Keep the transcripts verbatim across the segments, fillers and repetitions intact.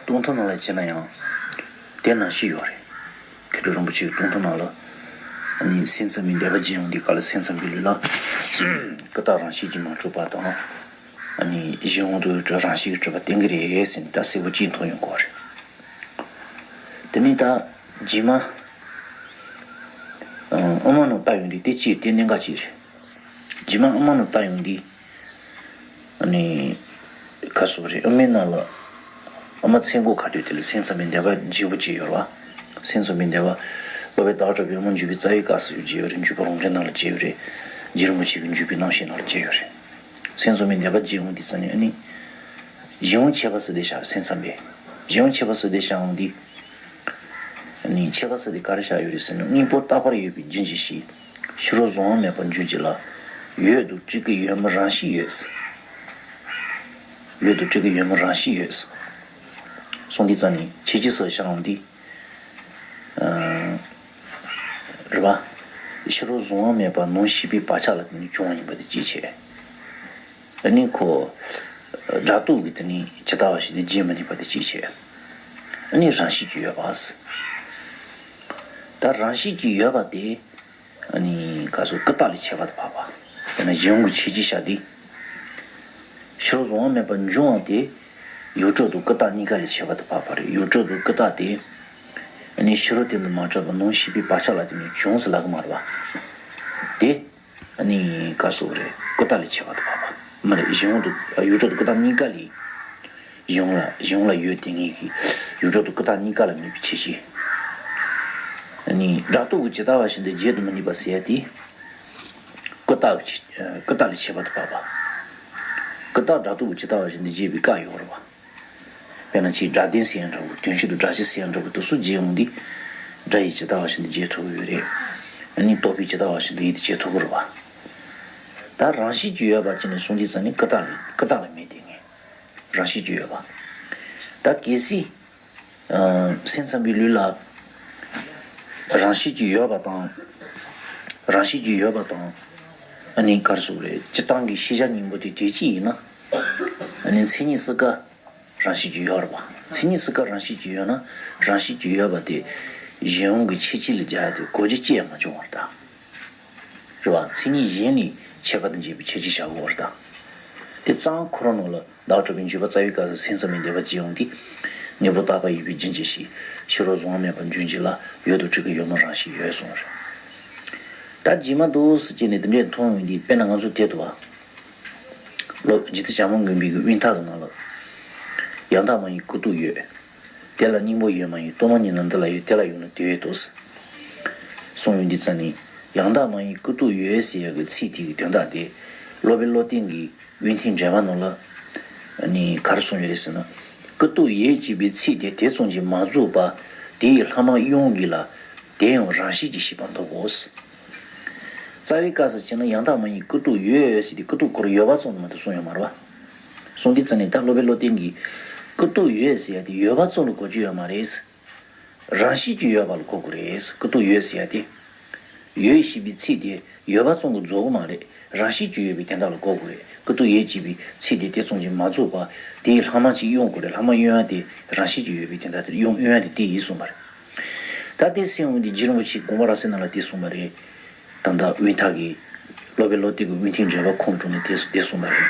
གཏོང་ཐུན་ནང་ལ་བྱས་ན་ཡང་དེ་ནང་བཞིན་ཡོད་རེད། མཁས་གྲུབ་རིན་པོ་ཆེའི་གཏོང་ཐུན་ནང་ལ་ཨ་ནི་སེམས་ཙམ་པའི་བཟླས་པ་རྒྱས་ཡོང་དུས་སྐབས་ལ་སེམས་ཙམ་པའི་ལུས་ལ་ཀུན་བརྟགས་རང་བཞིན་གྱིས་མ་གྲུབ་པ་དང་། ཨ་ནི་གཞན་དབང་དུ་རང་བཞིན་གྱིས་གྲུབ་པ་བསྟན་གྱི་རེད་ཟེར་ནས་ད་གསལ་པོ་གཅིག་མཐོང་ཡོང་གི་རེད། དེ་ནས་ད་རྗེས་མ་ཨ་དབུ་མ་ནང་བལྟ་ཡོང་དུས་དེ་གཅིག་དེ་གནད་འགག་ཅིག་རེད། རྗེས་མ་དབུ་མ་ནང་བལྟ་ཡོང་དུས། ཨ་ནི། ག་སོགས་རེད། དབུ་མའི་ནང་ལ། དབུ་མ་མཚན་གོ་ཁ་ཐོད་དེ་ལ་སེམས་ཙམ་པའི་བཟླས་པ་རྒྱས་པོ་བྱས་ཡོད་རེད་བ། སེམས་ཙམ་པའི་བཟླས་པ། སློབ་དཔོན་ཟླ་བ་གྲགས་པའི་དབུ་མ་འཇུག་པའི་རྩ་བའི་སྐབས་སུ་བརྗོད་ཡོད་རེད། འཇུག་པ་རོང་འགྲེལ་ནང་ལ་བརྗོད་ཡོད་རེད། རྗེ་རིན་པོ་ཆེ་གི་འཇུག་པའི་རྣམ་བཤད་ནང་ལ་བརྗོད་ཡོད་རེད། སེམས་ཙམ་པའི་བཟླས་པ་རྒྱས་ཡོང་དུས་ཙམ་ནས་ཨ་ནི། གཞན་དབང་ཁྱད་པར་སུ་དེ་བཞག་སེམས་ཙམ་པས། གཞན་དབང་ཁྱད་པར་སུ་དེ་བཞག་འོང་དུས། ཨ་ནི་ཁྱད་པར་སུ་དེ་ག་རེ་བཞག་ཡོད་རེད་ཟེར་ན་དངོས་པོ་རྟག་པར་ཡོད་པའི་རྒྱུན་གྱིས་ཤེས། ཕྱི་རོལ་གཟུང་བ་མེད་པར་འབྱུང་གྱུར་ལ། ཡོད་དོ་ཀྲི་ཀའི་ཡོད་མིན་རང་བཞིན་ཡོད། ཡོད་དོ་ཀྲི་ཀའི་ཡོད་མིན་རང་བཞིན་ཡོད། གསུངས་དུས་ཙམ་ནས་ཁྱད་ཆོས་སུ་བཞག་འོང་དུས། ཨ། རེད་བ། ཕྱི་རོལ་གཟུང་བ་མེད་པ་ནང་ཤེས་པའི་བག་ཆགས་ལ་བརྟེན་ནས་བྱུང་བ་ཡིན་པ་དེ་གཅིག་བྱས། ཨ་ནི་ཁོ། སྒྲ་རྟོག་གི་དེ་ནི་ཇི་ལྟ་བ་བཞིན་དུ་བརྗོད་མི་ནུས་པ་དེ་གཅིག་བྱས། ཨ་ནི་རང་བཞིན་གྱིས་ཡོད་པ། ད་རང་བཞིན་གྱིས་ཡོད་པ་དེ། ཨ་ནི་ག་སོགས་ཀུན་བརྟགས་ལས་ཁྱད་པར་དུ་འཕགས་པ། དཔེར་ན་གཞན་དབང་གི་ཁྱད་ཆོས་བཞག་སྟེ། ཕྱི་རོལ་གཟུང་བ་མེད་པར་འབྱུང་བ་དེ། ཡོངས་གྲུབ་དང་ཀུན་བརྟགས་གཉིས་ཀ་ལས་ཁྱད་པར་དུ་འཕགས་པ་རེད། ཡོངས་གྲུབ་དང་ཀུན་བརྟགས་དེ། ཨ་ནི་ཕྱི་རོལ་དོན་དུ་མ་གྲུབ་པ་ནང་ཤེས་པའི་བག་ཆགས་ལ་བརྟེན་ནས་བྱུང་ཟེར་ལབ་ཀྱི་མ་རེད་བ། དེ། ཨ་ནི་ག་སོགས་རེད། ཀུན་བརྟགས་ལས་ཁྱད་པར་དུ་འཕགས་པ། མ་རེད། གཞན་དབང་དུ་ཡོངས་གྲུབ་དང་ཀུན་བརྟགས་གཉིས་ཀ་ལས། གཞན་དབང་ལ་གཞན་དབང་ལ་ཡོད་དེ་ངེས་ཀྱི་ཡོངས་གྲུབ་དང་ཀུན་བརྟགས་གཉིས་ཀ་ལ་མེད་པའི་ཁྱད་ཆོས། ཨ་ནི་སྒྲ་རྟོག་གིས་ཇི་ལྟ་བ་བཞིན་དུ་བརྗོད་དུ་མི་ནུས་པ་ཟེར་ཡ་དེ། ཀུན་བརྟགས་ཀྱི་ཀུན་བརྟགས་ལས་ཁྱད་པར་དུ་འཕགས་པ། ཀུན་བརྟགས་སྒྲ་རྟོག་གིས་ཇི་ལྟ་བ་བཞིན་དུ་བརྗོད་པའི་བཀའ་ཡོད་རེད་བ། དཔེར་ན་ཅིག་སྒྲ་ལྡན་ཟེར་ཡང་འདྲ་བོ་དོན་ཤུལ་དུ་སྒྲ་ཆེ་ཟེར་ཡང་འདྲ་བོ་དེ་ཚོ་བརྗོད་འོང་དུས། སྒྲ་ཡིས་ཇི་ལྟ་བ་བཞིན་དུ་བརྗོད་ཐུབ་ཀྱི་ཡོད་རེད། ཨ་ནི་རྟོག་པས་ཇི་ལྟ་བ་བཞིན་དུ་ཡིད་དུ་བྱེད་ཐུབ་ཀྱི་རེད་བ། ད་རང་བཞིན་གྱིས་ཡོད་པ་ཅི་ནས་གསུངས་དུས་ཙམ་ནས་ཀུན་བརྟགས་ལས་ཀུན་བརྟགས་ལ་མེད་དེ་ངེས། རང་བཞིན་གྱིས་ཡོད་པ། ད་གལ་སྲིད། ཨ། སེམས་ཙམ་པའི་ལུས་ལ། རང་བཞིན་གྱིས་ཡོད་པ་དང་། རང་བཞིན་གྱིས་ཡོད་པ་དང་། ཨ་ནི་ག་རེ་ཟེར་དགོས་རེད། སྤྱིར་བཏང་གི་ཤེས་བྱ་གཉིས་པོ་དེ་དོན་གཅིག་ཡིན་ན། ཨ་ནི་མཚན་ཉིད་སུ་ག་རང་བཞིན་གྱིས་ཡོད་རེད་བ། མཚན་ཉིད་སུ་ག་རང་བཞིན་གྱིས་ཡོད་ན་རང་བཞིན་གྱིས་ཡོད་པ་དེ་གཞན་དབང་གི་ཁྱད་ཆོས་ལ་སྦྱར་ཏེ་གོ་རྒྱུ་ཅི་ཡང་མ་བྱུང་བར་ཐལ། རེད་བ། མཚན་ཉིད་གཞན་ལས་ཁྱད་པར་དུ་འབྱེད་པའི་ཁྱད་ཆོས་བྱ་དགོས་པར་ཐལ། དེ་ཙང་ཁོ་རང་ནང་ལ་བདག་གྲུབ་པའི་འཇུག་པ་རྩ་བའི་སྐབས་སུ་སེམས་ཙམ་པའི་བཟླས་པ་ཅི་ཡོང་དེ། གནས་པོ་རྟག་པ་ཡོད་པའི་རྒྱུན་གྱིས་ཤེས། ཕྱི་རོལ་གཟུང་བ་མེད་པར་འབྱུང་གྱུར་ལ། ཡོད་དོ་ཀྲི་ཀའི་ཡོད་མིན་རང་བཞིན་ཡོད་གསུངས་རེད། ད་རྗེས་མ་འདུག་སེ་བྱས་ནས་འདི་འདྲས་མཐོང་ཡོང་དུས་དཔེར་ན་ང་ཚོ་དེ་འདུག་བ། ལོ་རྗེ་བཙུན་བྱམས་མགོན་པའི་གི་དབུས་མཐའ་གི་ནང་ལ། ཡང་དག་མ་ཡིན་ཀུན་རྟོག་ཡོད། དེ་ལ་སྙིང་པོ་ཡོད་མ་ཡིན། སྟོང་པ་ཉིད་ནི་འདི་ལ་ཡོད། དེ་ལ་ཡོད་ན་དེ་ཡོད་དོ། གསུངས་ཡོང་དུས་ཙམ་ནས་ཡང་དག་མ་ཡིན་ཀུན་རྟོག་ཡོད་ཟེར་ཡག་གི་ཚིག་དེ་གི་དོན་དག་དེ། སློབ་དཔོན་བློ་ལྡན་གྱིས། དབུས་མཐའི་འགྲེལ་པ་ནང་ལ། ནི་ག་རེ་གསུངས་ཡོད་རེད་ཟེར་ན། ཀུན་རྟོག་ཡོད་ཅེས་པའི་ཚིག་དེ་དེ་ཙམ་གྱིས་མ་རྫོགས་པ། དེ་ཡི་ལྷག་མ་དབྱུང་གི་ལ། དེ་ཡང་རང་བཞིན་གྱིས་ཤེས་པར་འདོད་དགོས། རྩ་བའི་སྐབས་སུ་བྱས་ན་ཡང་དག་མ་ཡིན་ཀུན་རྟོག་ཡོད་ཟེར་ཏེ་ཀུན་རྟོག་ཁོ་རང་ཡོད་པ་ཙམ་དུ་མ་གཏོགས་གསུངས་ཡོད་མ་རེད་བ། གསུངས་དུས་ཙམ་ནས་ད་སློབ་དཔོན་བློ་ལྡན་གྱིས། ཀུན་རྟོག་ཡོད་ཟེར་ཡ་དེ་ཡོད་པ་ཙམ་དུ་གོ་རྒྱུ་ཡོད་མ་རེད། རང་བཞིན་གྱིས་ཡོད་པ་ལ་གོ་དགོས་རེད། ཀུན་རྟོག་ཡོད་ཟེར་ཡ་དེ། ཡོད་ཞེས་པའི་ཚིག་དེ་ཡོད་པ་ཙམ་གྱིས་རྫོགས་ཀྱི་མ་རེད། རང་བཞིན་གྱིས་ཡོད་པའི་དོན་དག་ལ་གོ་དགོས་རེད། ཀུན་རྟོག་ཡོད་ཅེས་པའི་ཚིག་དེ་དེ་ཙམ་གྱིས་མ་རྫོགས་པ། དེའི་ལྷག་མ་ཅིག་དབྱུང་དགོས་རེད། ལྷག་མ་དབྱུང་ཡ་དེ་རང་བཞིན་གྱིས་ཡོད་པའི་དོན་དག་དེ་དབྱུང་དབྱུང་ཡ་དེ་དེ་ཡིན་གསུངས་པ་རེད། ད་དེ་གསན་འོང་དུས་རྗེ་རིན་པོ་ཆེས་དགོངས་པ་རབ་གསལ་ནང་ལ་དེ་གསུངས་པ་རེད། ད་ལྟ་དབུས་མཐའ་གི་སློབ་དཔོན་བློ་གཏད་ཀྱི་དབུས་མཐའི་འགྲེལ་པ་ཁོང་དུ་ནས་དེ་དེ་གསུངས་པ་རེད།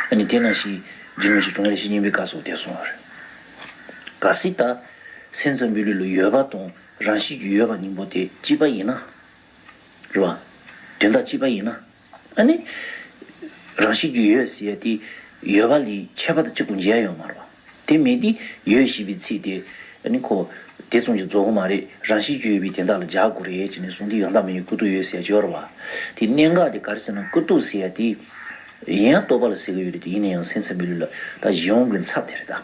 ཨ་ནི་དེ་ནང་བཞིན་རྗེ་རིན་པོ་ཆེས་དྲང་ངེས་ལེགས་བཤད་སྙིང་པོའི་སྐབས་སུ་དེ་གསུངས་པ་རེད། གལ་སྲིད་ད། སེམས་ཙམ་པའི་ལུས་ལ་ཡོད་པ་དང་རང་བཞིན་གྱིས་ཡོད་པ་གཉིས་པོ་དེ་གཅིག་པ་ཡིན་ན། རེད་བ། དོན་དག་གཅིག་པ་ཡིན་ན། ཨ་ནི། རང་བཞིན་གྱིས་ཡོད་ཟེར་ཡ་དེ་ཡོད་པ་ལས་ཁྱད་པར་དུ་གཅིག་པུ་འབྱེད་ཡ་ཡོད་མ་རེད་བ། དེ་མེད་དུས་ཡོད་ཞེས་པའི་ཚིག་དེ་ཨ་ནི་ཁོ་དེ་ཙམ་གྱིས་རྫོགས་ཀྱི་མ་རེད། རང་བཞིན་གྱིས་ཡོད་པའི་དོན་དག་ལ་སྦྱར་དགོས་རེད་ཅེས་ནས་གསུངས་དུས་ཡང་དག་མ་ཡིན་ཀུན་རྟོག་ཡོད་ཟེར་ཡ་ཅིག་ཡོད་རེད་བ། དེ་གནད་འགག་དེ་ག་རེ་ཟེར་ན་ཀུན་རྟོག་ཟེར་ཡ་དེ། ཡིན་ཡང་རྟོག་པ་ལ་ཟེར་གྱི་ཡོད་རེད་དེ་ཡིན་ན་ཡང་སེམས་ཙམ་པའི་ལུས་ལ་ད་གཞན་དབང་གི་མཚམས་དེ་རེད་ད།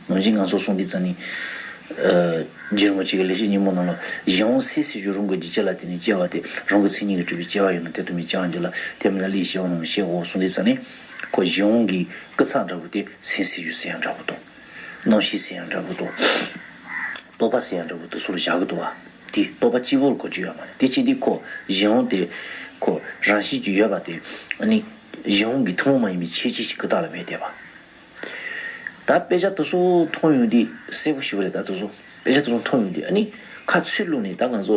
ནང་བཞིན་ང་ཚོ་གསུངས་དུས་ཙམ་ནས། ཨ། རྗེ་རིན་པོ་ཆེ་གི་ལེགས་བཤད་སྙིང་པོ་ནང་ལ་གཞན་དབང་སེལ་ཟེར་རྒྱུ་རང་གི་རྒྱུད་ཅན་ལ་བརྟེན་ནས་སྐྱེ་བ་སྟེ་རང་གི་མཚན་ཉིད་ཀྱིས་གྲུབ་པའི་སྐྱེ་བ་ཡོད་ན་དེ་དུ་མའི་སྐྱེ་བ་འགྱུར་ལ་དེ་མིན་ན་བློས་བྱས་པ་རྣམས་ཤེས་དགོས་གསུངས་དུས་ཙམ་ནས་ཁོ་གཞན་དབང་གི་སྐུ་ཚབ་འདྲ་བོ་དེ་སེམས་སེལ་རྒྱུ་ཟེར་ཡང་འདྲ་བོ་དང་། རྣམ་ཤེས་ཟེར་ཡང་འདྲ་བོ་དང་། རྟོག་པ་ཟེར་ཡང་འདྲ་བོ་དེ་ཚོ་ལ་བཞག་གི་འདུག་བ། དེ་རྟོག་པ་གཅིག་པོ་ལ་གོ་རྒྱུ་ཡོད་མ་རེད། དེ་བྱེད་དུས་ཁོ་གཞན་དབང་དེ་ཁོ་རང་བཞིན་གྱིས་ཡོད་པ་དེ་ཨ་ནི་གཞན་དབང་གི་ཐུན་མོང་མ་ཡིན་པའི་ཁྱད་ཆོས་ཤིག་ཀུན་བརྟགས་ལ་མེད་བསྡད་པ། ད་དཔེ་ཆ་དེ་ཚོ་མཐོང་ཡོང་དུས་གསལ་པོ་ཞེ་པོ་རེད། ད་དེ་ཚོ་དཔེ་ཆ་དེ་ཚོ་མཐོང་ཡོང་དུས་ཨ་ནི་ཁ་ཚུར་བླུགས་ནས་ད་ང་ཚོ་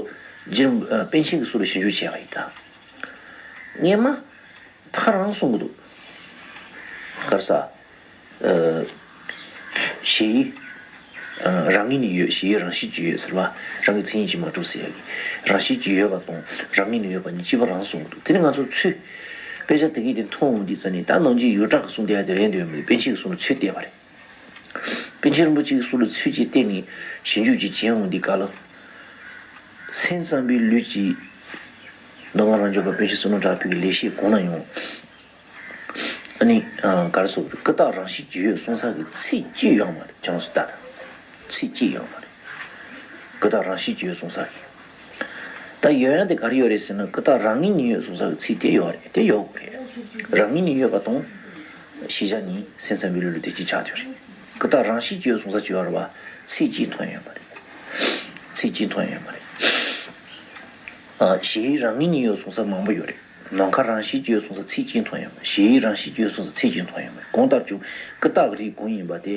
རྗེ་རིན་པོ་ཨ་པཎ་ཆེན་གྱི་སྲོལ་ལ་ཞིབ་འཇུག་བྱས་པ་ཡིན། ད་སྔས་མ་ད་ག་རང་གསུང་གི་འདུག་ག་རེ་ཟ། ཨ། ཞེ་ཡིས་ཨ་རང་ངོས་ནས་ཡོད། ཞེ་ཡིས་རང་བཞིན་གྱིས་ཡོད་ཟེར་བ། རང་གི་མཚན་ཉིད་ཀྱིས་མ་གྲུབ་ཟེར་ཡ་གི་རང་བཞིན་གྱིས་ཡོད་པ་དང་རང་ངོས་ནས་ཡོད་པ་གཉིས་གཅིག་པ་རང་གསུང་གི་འདུག་དེ་ནི་ང་ཚོ་ཚུར་དཔེ་ཆ་དེ་གའི་དེ་མཐོང་འོང་དུས་ཙ་ནས་ད་ནམ་རྒྱུན་ཡོངས་གྲགས་ཀྱི་གསུང་བསྡད་ཡ་དེ་རེད་འདོད་མི་འདུག་པཎ་ཆེན་གྱི་གསུང་ལ་ཚུར་བལྟས་པ་རེད། པཎ་ཆེན་རིན་པོ་ཆེ་གི་གསུང་ལ་ཚུར་ཅིག་བལྟས་ནས་ཞིབ་འཇུག་ཅིག་བྱས་འོང་དུས་སྐབས་ལ། སེམས་ཙམ་པའི་ལུགས་ཀྱི་མདོ་སྔགས་རབ་འབྱམས་པ་པཎ་ཆེན་བསོད་ནམས་གྲགས་པའི་གི་ལེགས་བཤད་གང་ལ་ཡང་། ཨ་ནི་ཨ་ག་རེ་ཟེར། ཀུན་བརྟགས་རང་བཞིན་གྱིས་ཡོད་གསུང་ས་གི་ཚིག་གཅིག་ཡོད་མ་རེད། ཁྱེད་རང་ཚོ་ལྟ་དང་། ཚིག་གཅིག་ཡོད་མ་རེད། ཀུན་བརྟགས་རང་བཞིན་གྱིས་ཡོད་གསུང་ས་གི། ད་ཡོད་ཡ་དེ་ག་རེ་ཡོད་རེད་ཟེར་ན། ཀུན་བརྟགས་རང་ངོས་ནས་ཡོད་གསུང་ས་གི་ཚིག་དེ་ཡོད་རེད། དེ་ཡོད་དགོས་རེད། རང་ངོས་ནས་ཡོད་པ་དང་། ཤེས་བྱ་གཉིས་སེམས་ཙམ་པའི་ལུགས་ལ་དེ་གཅིག་ཆགས་ཡོད་རེད། ཀུན་བརྟགས་རང་བཞིན་གྱིས་ཡོད་གསུང་ས་གཅིག་ཡོད་རེད་བ། ཚིག་གཅིག་མཐོང་ཡོད་མ་རེད། ཚིག་གཅིག་མཐོང་ཡོད་མ་རེད། ཨ། ཞེ་ཡིས་རང་ངོས་ནས་ཡོད་གསུང་ས་མང་པོ་ཡོད་རེད། ནམ་མཁའ་རང་བཞིན་གྱིས་ཡོད་གསུང་ས་ཚིག་གཅིག་མཐོང་ཡོད་མ་རེད། ཞེ་ཡིས་རང་བཞིན་གྱིས་ཡོད་གསུང་ས་ཚིག་གཅིག་མཐོང་ཡོད་མ་རེད། གང་ལྟར་ཀྱང་ཀུན་བརྟགས་ཀྱི་རིགས་གང་ཡིན་པ་དེ་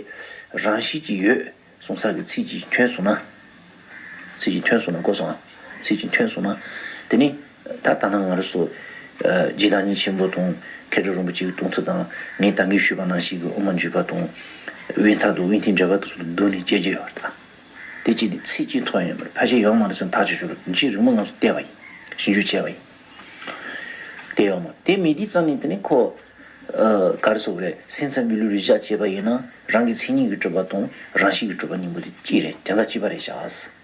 རང་བཞིན་གྱིས་ཡོད་གསུང་ས་གི་ཚིག་གཅིག་ཐོན་སོང་ན། ཚིག་གཅིག་ཐོན་སོང་ན། གོ་སོང་ཨ། ཚིག་གཅིག་ཐོན་སོང་ན། དེ་ནི་ད་ད་ནང་ང་རང་ཚོ་ཨ་རྗེ་བདག་ཉིད་ཆེན་པོ་དང་མཁས་གྲུབ་རིན་པོ་ཆེ་གི་གདུང་མཐུ་དང་། ངས་ད་གིན་ཞུས་པ་ནང་བཞིན་གྱི་དབུ་མ་འཇུག་པ་དང་། དབེན་ཐར་དང་དབེན་ཐིག་འགྲེལ་པ་དེ་ཚོ་ལ་བསྡུར་ནས་དཔྱད་རྒྱུ་ཡོད་རེད་ད། དེ་གཅིག་ནི་ཚིག་གཅིག་མཐོང་ཡོད་མ་རེད། ཕལ་ཆེར་ཡོད་མ་རེད་ཟེར་ན་ཐག་ཆོད་ཆོད་རེད། ཅི་རིང་མོ་ང་ཚོ་བལྟས་པ་ཡིན། ཞིབ་འཇུག་བྱས་པ་ཡིན། དེ་ཡོད་མ་རེད། དེ་མེད་དུས་ཙམ་ནས་དེ་ནི་ཁོ། ཨ། ག་རེ་ཟེར་དགོས་རེད། སེམས་ཙམ་པའི་ལུགས་ལ་བཞག་བྱས་པ་ཡིན་ན། རང་གི་མཚན་ཉིད་ཀྱིས་གྲུབ་པ་དང་རང་བཞིན་གྱིས་གྲུབ་པ་གཉིས་པོ་དེ་གཅིག་རེད། དེ་འདྲ་གཅིག་པ་རེད་བཞག་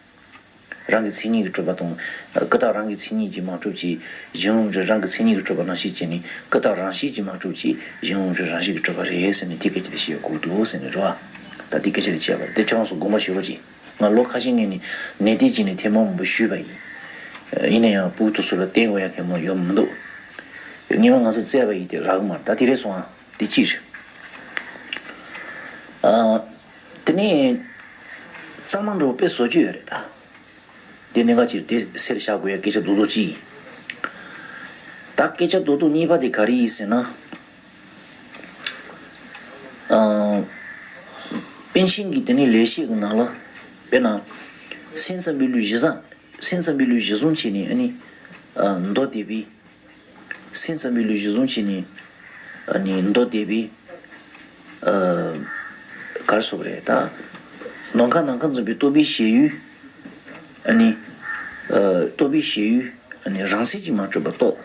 རང་གི་མཚན་ཉིད་ཀྱིས་གྲུབ་པ་དང་། ཀུན་བརྟགས་རང་གི་མཚན་ཉིད་ཀྱིས་མ་གྲུབ་ཅིང་གཞན་དབང་གྱུར་རང་གི་མཚན་ཉིད་ཀྱིས་གྲུབ་པ་ནང་བཞིན་བྱས་ནས། ཀུན་བརྟགས་རང་བཞིན་གྱིས་མ་གྲུབ་ཅིང་གཞན་དབང་གྱུར་རང་བཞིན་གྱིས་གྲུབ་པ་རེད་ཟེར་ནས་དེ་སྐད་ཅེས་བཤད་དགོས་འདུག་ཟེར་ནས་རེད་བ། ད་དེ་སྐད་ཆ་དེ་བྱས་པ་རེད། དེ་ཁྱེད་རང་ཚོ་དགོངས་པ་བཞེས་རོགས་གྱིས། ང་ལོ་ཁ་ཤས་སྔོན་ནས་ནན་ཏན་བྱས་ནས་ཐེངས་མང་པོ་ཞུས་པ་ཡིན། ཡིན་ན་ཡང་ཕྲུ་གུ་དེ་ཚོ་ལ་བསྟན་དགོས་ཡ་གང་མང་ཡོད་མི་འདུག་སྔོན་མ་ང་ཚོ་བཙལ་བ་ཡིན་དེ་རག་གི་མ་རེད། ད་དེ་རེད་སོང་ཨ། དེ་གཅིག་རེད། ཨ། དེ་ནས་གཙང་མ་འདྲ་པོ་དཔེ་བཟོ་རྒྱུ་ཡོད་རེད་ད། དེ་གནད་འགག་ཅིག་རེད། དེ་སེར་བཞག་དགོས་ཡ་སྐད་ཆ་རྡོག་རྡོག་གཅིག་ཡིན། ད་སྐད་ཆ་རྡོག་རྡོག་གཉིས་པ་དེ་ག་རེ་ཡིན་ཟེར་ན། ཨ། པཎ་ཆེན་གྱི་དེ་ནས་ལེགས་བཤད་ཀྱི་ནང་ལ། དཔེར་ན། སེམས་ཙམ་པའི་ལུགས་གཞི་བཟུང་། སེམས་ཙམ་པའི་ལུགས་གཞི་བཟུང་བྱས་ནས་ཨ་ནི། ཨ། མདོ་སྡེ་པའི། སེམས་ཙམ་པའི་ལུགས་གཞི་བཟུང་བྱས་ནས། ཨ་ནི་མདོ་སྡེ་པའི། ཨ། ག་རེ་ཟེར་དགོས་རེད་ད། ནམ་མཁའ་ནམ་མཁའ་འཛིན་པའི་རྟོག་པའི་ཞེན་ཡུལ། ཨ་ནི། ཨ། རྟོག་པའི་ཞེན་ཡུལ། ཨ་ནི་རང་མཚན་གྱིས་མ་གྲུབ་པར་རྟོགས།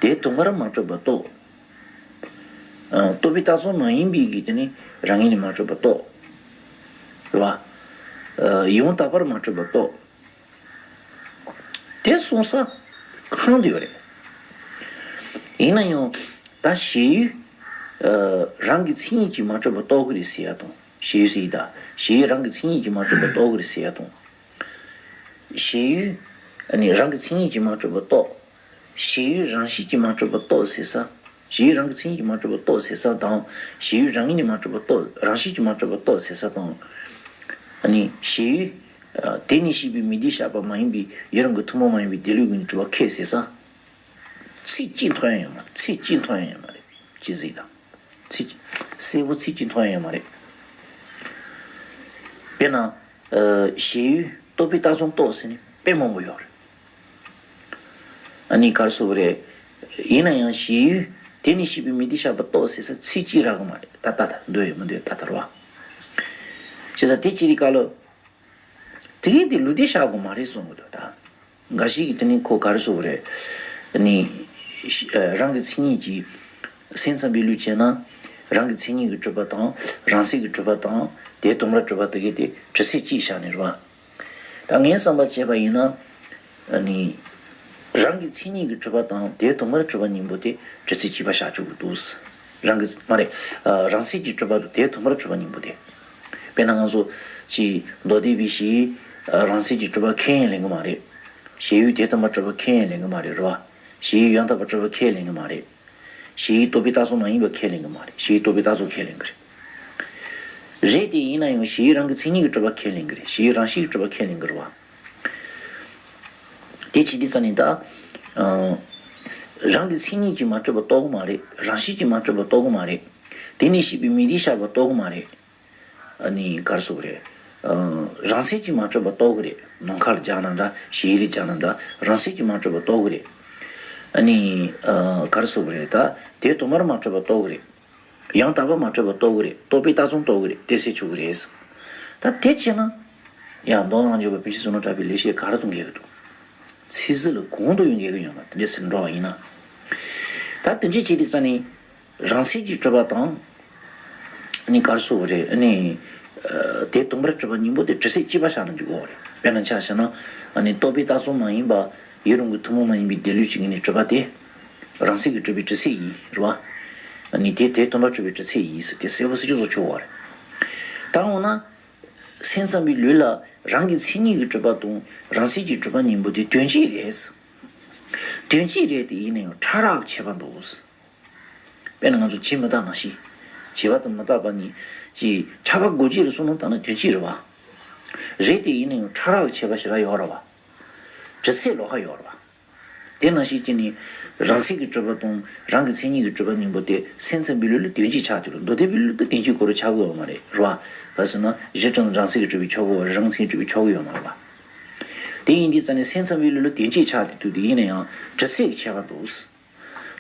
དེ་དུ་མར་མ་གྲུབ་པར་རྟོགས། ཨ། རྟོག་པས་བཏགས་ཙམ་མ་ཡིན་པའི་གི་དེ་ནི་རང་ངོས་ནས་མ་གྲུབ་པར་རྟོགས། རེད་བ། ཨ། ཡང་དག་པར་མ་གྲུབ་པར་རྟོགས། དེ་གསུང་ས་གང་དུ་ཡོད་རེད། ཡིན་ན་ཡང་ད་ཞེན་ཡུལ། ཨ། རང་གི་མཚན་ཉིད་ཀྱིས་མ་གྲུབ་པར་རྟོགས་ཀྱི་རེད་ཟེར་ཡ་དང་། ཞེན་ཡུལ་ཟེར་ཡི་ད། ཞེན་ཡུལ་རང་གི་མཚན་ཉིད་ཀྱིས་མ་གྲུབ་པར་རྟོགས་ཀྱི་རེད་ཟེར་ཡ་དང་། ཞེན་ཡུལ། ཨ་ནི་རང་གི་མཚན་ཉིད་ཀྱིས་མ་གྲུབ་པར་རྟོགས། ཞེན་ཡུལ་རང་བཞིན་གྱིས་མ་གྲུབ་པར་རྟོགས་ཟེར་ས། ཞེན་ཡུལ་རང་གི་མཚན་ཉིད་ཀྱིས་མ་གྲུབ་པར་རྟོགས་ཟེར་ས་དང་། ཞེན་ཡུལ་རང་ངོས་ནས་མ་གྲུབ་པར་རྟོགས། རང་བཞིན་གྱིས་མ་གྲུབ་པར་རྟོགས་ཟེར་ས་དང་། ཨ་ནི་ཞེན་ཡུལ། ཨ། དེ་ནི་ཤེས་པའི་མིག་ལྟས་བཞག་པ་མ་ཡིན་པའི་ཡུལ་རང་གི་ཐུན་མོང་མ་ཡིན་པའི་སྡེ་ལུས་ཀྱིས་གྲུབ་པ་ཁས་ཟེར་ས། ཚིག་གཅིག་མཐོང་ཡ་ཡོད་མ་རེད། ཚིག་གཅིག་མཐོང་ཡ་ཡོད་མ་རེད། ཅི་ཟིག་དང་། ཚིག་གཅིག་གསལ་པོ་ཚིག་གཅིག་མཐོང་ཡ་ཡོད་མ་རེད། དཔེར་ན། ཨ། ཞེན་ཡུལ་རྟོག་པས་བཏགས་ཙམ་རྟོགས་ཟེར་ནི་དཔེ་མང་པོ་ཡོད་རེད། ཨ་ནི་ག་རེ་ཟེར་དགོས་རེད། ཡིན་ན་ཡང་ཞེན་ཡུལ་དེ་ནི་ཤེས་པའི་མིག་ལྟས་བཞག་པ་རྟོགས་ཟེར་ས་ཚིག་གཅིག་རག་གི་མ་རེད། ད་ལྟ་ད་འདོད་ཡོད་མི་འདོད་ད་ལྟ་རེད་བ། བྱས་ཙང་དེ་ཅི་རིགས་ག་ལ། དེ་གས་དེ་ལུས་བདེ་བཞག་དགོས་མ་རེད་གསུང་གི་འདུག་ད། འགའ་ཞིག་གིས་དེ་ནི་ཁོ་ག་རེ་ཟེར་དགོས་རེད། ནི། ཨ། རང་གི་མཚན་ཉིད་ཀྱིས། སེམས་ཙམ་པའི་ལུགས་བྱས་ན། རང་གི་མཚན་ཉིད་ཀྱིས་གྲུབ་པ་དང་རང་མཚན་གྱིས་གྲུབ་པ་དང་དེ་དུ་མར་གྲུབ་པ་དེ་གས་དེ་དྲི་ཚིག་གཅིག་བཞག་ནས་རེད་བ། ད་ངས་བསམ་པ་བྱས་པ་ཡིན་ན། ཨ་ནི། རང་གི་མཚན་ཉིད་ཀྱིས་གྲུབ་པ་དང་དེ་དུ་མར་གྲུབ་པ་གཉིས་པོ་དེ་དྲི་ཚིག་གཅིག་པ་བཞག་ཆོག་གི་འདུག་རང་གི་མ་རེད། ཨ། རང་མཚན་གྱིས་གྲུབ་པ་དང་དེ་དུ་མར་གྲུབ་པ་གཉིས་པོ་དེ། དཔེར་ན་ང་ཚོ་ཅིག་མདོ་སྡེ་པའི་ཞེན་ཡུལ་རང་མཚན་གྱིས་གྲུབ་པ་ཁས་ལེན་གྱི་མ་རེད། ཞེན་ཡུལ་དེ་དུ་མར་གྲུབ་པ་ཁས་ལེན་གྱི་མ་རེད་རེད་བ། ཞེན་ཡུལ་ཡང་དག་པར་གྲུབ་པ་ཁས་ལེན་གྱི་མ་རེད། ཞེན་ཡུལ་རྟོག་པས་བཏགས་ཙམ་མ་ཡིན་པ་ཁས་ལེན་གྱི་མ་རེད། ཞེན་ཡུལ་རྟོག་པས་བཏགས་ཙམ་ཁས་ལེན་གྱི་རེད། རེད་དེ་ཡིན་ན་ཡང་ཞེན་ཡུལ་རང་གི་མཚན་ཉིད་ཀྱིས་གྲུབ་པ་ཁས་ལེན་གྱི་རེད། ཞེན་ཡུལ་རང་བཞིན་གྱིས་གྲུབ་པ་ཁས་ལེན་གྱི་རེད་བ། དེ་བྱེད་དུས་ཙ་ནས་ད། ཨ། རང་གི་མཚན་ཉིད་ཀྱིས་མ་གྲུབ་པ་རྟོགས་ཀྱི་མ་རེད། རང་བཞིན་གྱིས་མ་གྲུབ་པ་རྟོགས་ཀྱི་མ་རེད། དེ་ནས་བཤད་པའི་མི་དེ་བཞག་པ་རྟོགས་གི་མ་རེད། ཨ་ནི་ག་རེ་ཟེར་དགོས་རེད། ཨ། རང་མཚན་གྱིས་མ་གྲུབ་པ་རྟོགས་གི་རེད། ནམ་མཁར་སྦྱར་ན་འདྲ། ཞལ་ལ་སྦྱར་ན་འདྲ། རང་མཚན་གྱིས་མ་གྲུབ་པ་རྟོགས་གི་རེད། ཨ་ནི་ཨ། ག་རེ་ཟེར་དགོས་རེད། ད་དེ་དུ་མར་མ་གྲུབ་པ་རྟོགས་གི་རེད། ཡང་དག་པར་མ་གྲུབ་པ་རྟོགས་གི་རེད། རྟོག་པས་རྟགས་ཙམ་རྟོགས་གི་རེད། དེ་ཟེར་ཆོག་གི་རེད། ད་དེ་བྱས་ན། ཡང་མདོ་སྔགས་རྣལ་འབྱོར་པ་པཎ་ཆེན་བསོད་ནམས་གྲགས་པའི་ལེགས་བཤད་ག་རེ་དང་འགལ་གི་འདུག་ཚིག་ཟིན་ལ་གང་དུ་ཡང་འགལ་གི་ཡོད་མ་རེད། དེ་འདྲ་ཟེར་འགྲོ་བ་ཡིན་ན། ད་དེ་འདྲ་བྱས་དུས་ཙ་ནས། རང་མཚན་གྱིས་གྲུབ་པ་དང་། ཨ་ནི་ག་རེ་ཟེར་དགོས་རེད། ཨ་ནི་ཨ། དེ་དུ་མར་གྲུབ་པ་གཉིས་པོ་དེ་གྲུབ་ཚད་གཅིག་པ་བཞག་ན་འགྲིག་གི་རེད། དཔེར་ན་ཆ་བཞག་ན། ཨ་ནི་རྟོག་པས་རྟགས་ཙམ་མ་ཡིན་པ། ཡུལ་རང་གི་ཐུན་མོང་མ་ཡིན་པའི་དེ་ལུགས་ཀྱི་ངོས་ནས་གྲུབ་པ་དེ། རང་མཚན་གྱིས་གྲུབ་པའི་གྲུབ་ཚད་ཡིན། རེད་བ། ཨ་ནི་དེ་དེ་དུ་མར་གྲུབ་པའི་གྲུབ་ཚད་ཡིན་ཟེར་དེ་གསལ་པོ་གསལ་རྐྱང་བཟོ་ཆོག་གི་རེད། ད་འོ་ན། སེམས་ཙམ་པའི་ལུགས་ལ་རང་གི་མཚན་ཉིད་ཀྱིས་གྲུབ་པ་དང་རང་མཚན་གྱིས་གྲུབ་པ་གཉིས་པོ་དེ་དོན་གཅིག་རེད། དོན་གཅིག་རེད་དེ་ཡིན་ན་ཡང་ཕྲ་རགས་ཁྱད་པར་འདུག་དཔེར་ན་ང་ཚོ་བྱེ་མ་བཏགས་ནང་བཞིན། བྱེ་བ་དང་མ་བཏགས་པ་གཉིས་ཀྱི་ཁྱབ་པ་དགོས་ཀྱི་རེད་གསུངས་ན་ད་ནི་དོན་གཅིག་རེད་བ། རེད་དེ་ཡིན་ན་ཡང་ཕྲ་རགས་ཁྱད་པར་ཞེ་དྲག་ཡོད་རེད་བ། གྲུབ་ཚད་ལོགས་ཀ་ཡོད་རེད་བ། དེ་ནང་བཞིན་བྱས་ནས་རང་མཚན་གྱིས་གྲུབ་པ་དང་རང་གི་མཚན་ཉིད་ཀྱིས་གྲུབ་པ་གཉིས་པོ་དེ་སེམས་ཙམ་པའི་ལུགས་ལ་དོན་གཅིག་ཆགས་ཀྱི་རེད། མདོ་སྡེ་པའི་ལུགས་ལ་དོན་གཅིག་ཁོ་རང་ཆགས་ཀྱི་ཡོད་མ་རེད། རེད་བ། ག་ཟེར་ན་གཞི་གྲུབ་ན་རང་མཚན་གྱིས་གྲུབ་པས་ཆོག་གི་ཡོད་རེད། རང་མཚན་གྱིས་གྲུབ་པས་ཆོག་གི་ཡོད་མ་རེད་བ། དེ་ཡིན་དུས་ཙ་ནས་སེམས་ཙམ་པའི་ལུགས་ལ་དོན་གཅིག་ཆགས་བསྡད་དུས་དེ་ཡིན་ན་ཡང་གྲུབ་ཚད་ཀྱི་ཁྱད་པར་འདུག་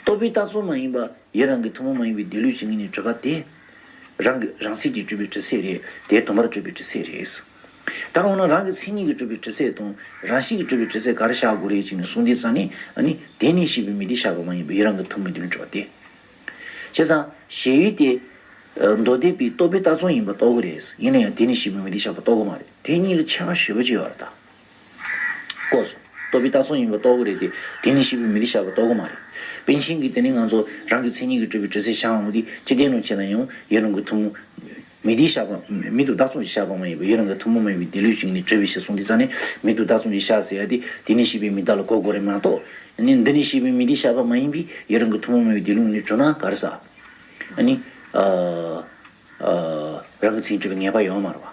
རྟོག་པས་རྟགས་ཙམ་མ་ཡིན་པ་ཡུལ་རང་གི་ཐུན་མོང་མ་ཡིན་པའི་དེ་ལུགས་ཀྱི་ངོས་ནས་གྲུབ་པ་དེ། རང་གི་རང་མཚན་གྱིས་གྲུབ་པའི་གྲུབ་ཚད་རེད། དེ་དུ་མར་གྲུབ་པའི་གྲུབ་ཚད་རེད། ད་འོ་ན་རང་གི་མཚན་ཉིད་ཀྱིས་གྲུབ་པའི་གྲུབ་ཚད་དང་རང་བཞིན་གྱིས་གྲུབ་པའི་གྲུབ་ཚད་ག་རེ་བཞག་དགོས་རེད་ཅེས་ནས་གསུངས་དུས་ཙ་ནས། ཨ་ནི་དེ་ནས་བཤད་པའི་མི་དེ་བཞག་པ་མ་ཡིན་པའི་ཡུལ་རང་གི་ཐུན་མོང་དེ་ལུགས་གྲུབ་པ་དེ། བྱས་ཙང་ཞེས་ཡུལ་དེ། མདོ་སྡེ་པས་རྟོག་པས་རྟགས་ཙམ་ཡིན་པ་རྟོགས་ཀྱི་རེད། ཡིན་ན་ཡང་དེ་ནས་བཤད་པའི་མི་དེ་བཞག་པ་རྟོགས་ཀྱི་མ་རེད། དེ་གཉིས་ལ་ཁྱད་པར་ཞེ་པོ་ཅིག་ཡོད་རེད་ད། ལྐོག་སོང་། རྟོག་པས་རྟགས་ཙམ་ཡིན་པ་རྟོགས་ཀྱི་རེད་དེ། དེ་ནས་བཤད་པའི་མི་དེ་བཞག་པ་རྟོགས་ཀྱི་མ་རེད། པཎ་ཆེན་གྱིས་དེ་ནི་ང་ཚོ་རང་གི་མཚན་ཉིད་ཀྱིས་གྲུབ་པའི་གྲུབ་ཚད་བཞག་འོང་དུས་ཅི་སྟེ་ནོ་བྱས་ན་ཡང་ཡུལ་རང་གི་ཐུན་མོང་། མི་དེ་བཞག་པ། མི་དུ་བདག་ཙམ་ཞིག་བཞག་པ་མ་ཡིན་པར་ཡུལ་རང་གི་ཐུན་མོང་མ་ཡིན་པའི་དེ་ལུགས་ཤིག་ནི་གྲུབ་པའི་ཕྱིར་གསུངས་དུས་ཙ་ནས་མི་དུ་བདག་ཙམ་ཞིག་བཞག་ཟེར་ཡ་དེ་དེ་ནས་བཤད་པའི་མི་དག་ལ་གོ་དགོས་རེད་མ་གཏོགས། ནི་འདི་ནས་བཤད་པའི་མི་དེ་བཞག་པ་མ་ཡིན་པའི་ཡུལ་རང་གི་ཐུན་མོང་མ་ཡིན་པའི་དེ་ལུགས་ནི་གྲུབ་ན་ག་རེ་ཟ། ཨ་ནི། ཨ། ཨ། རང་གི་མཚན་གྲུབ་པའི་ངེས་པ་ཡོད་མ་རེད་བ།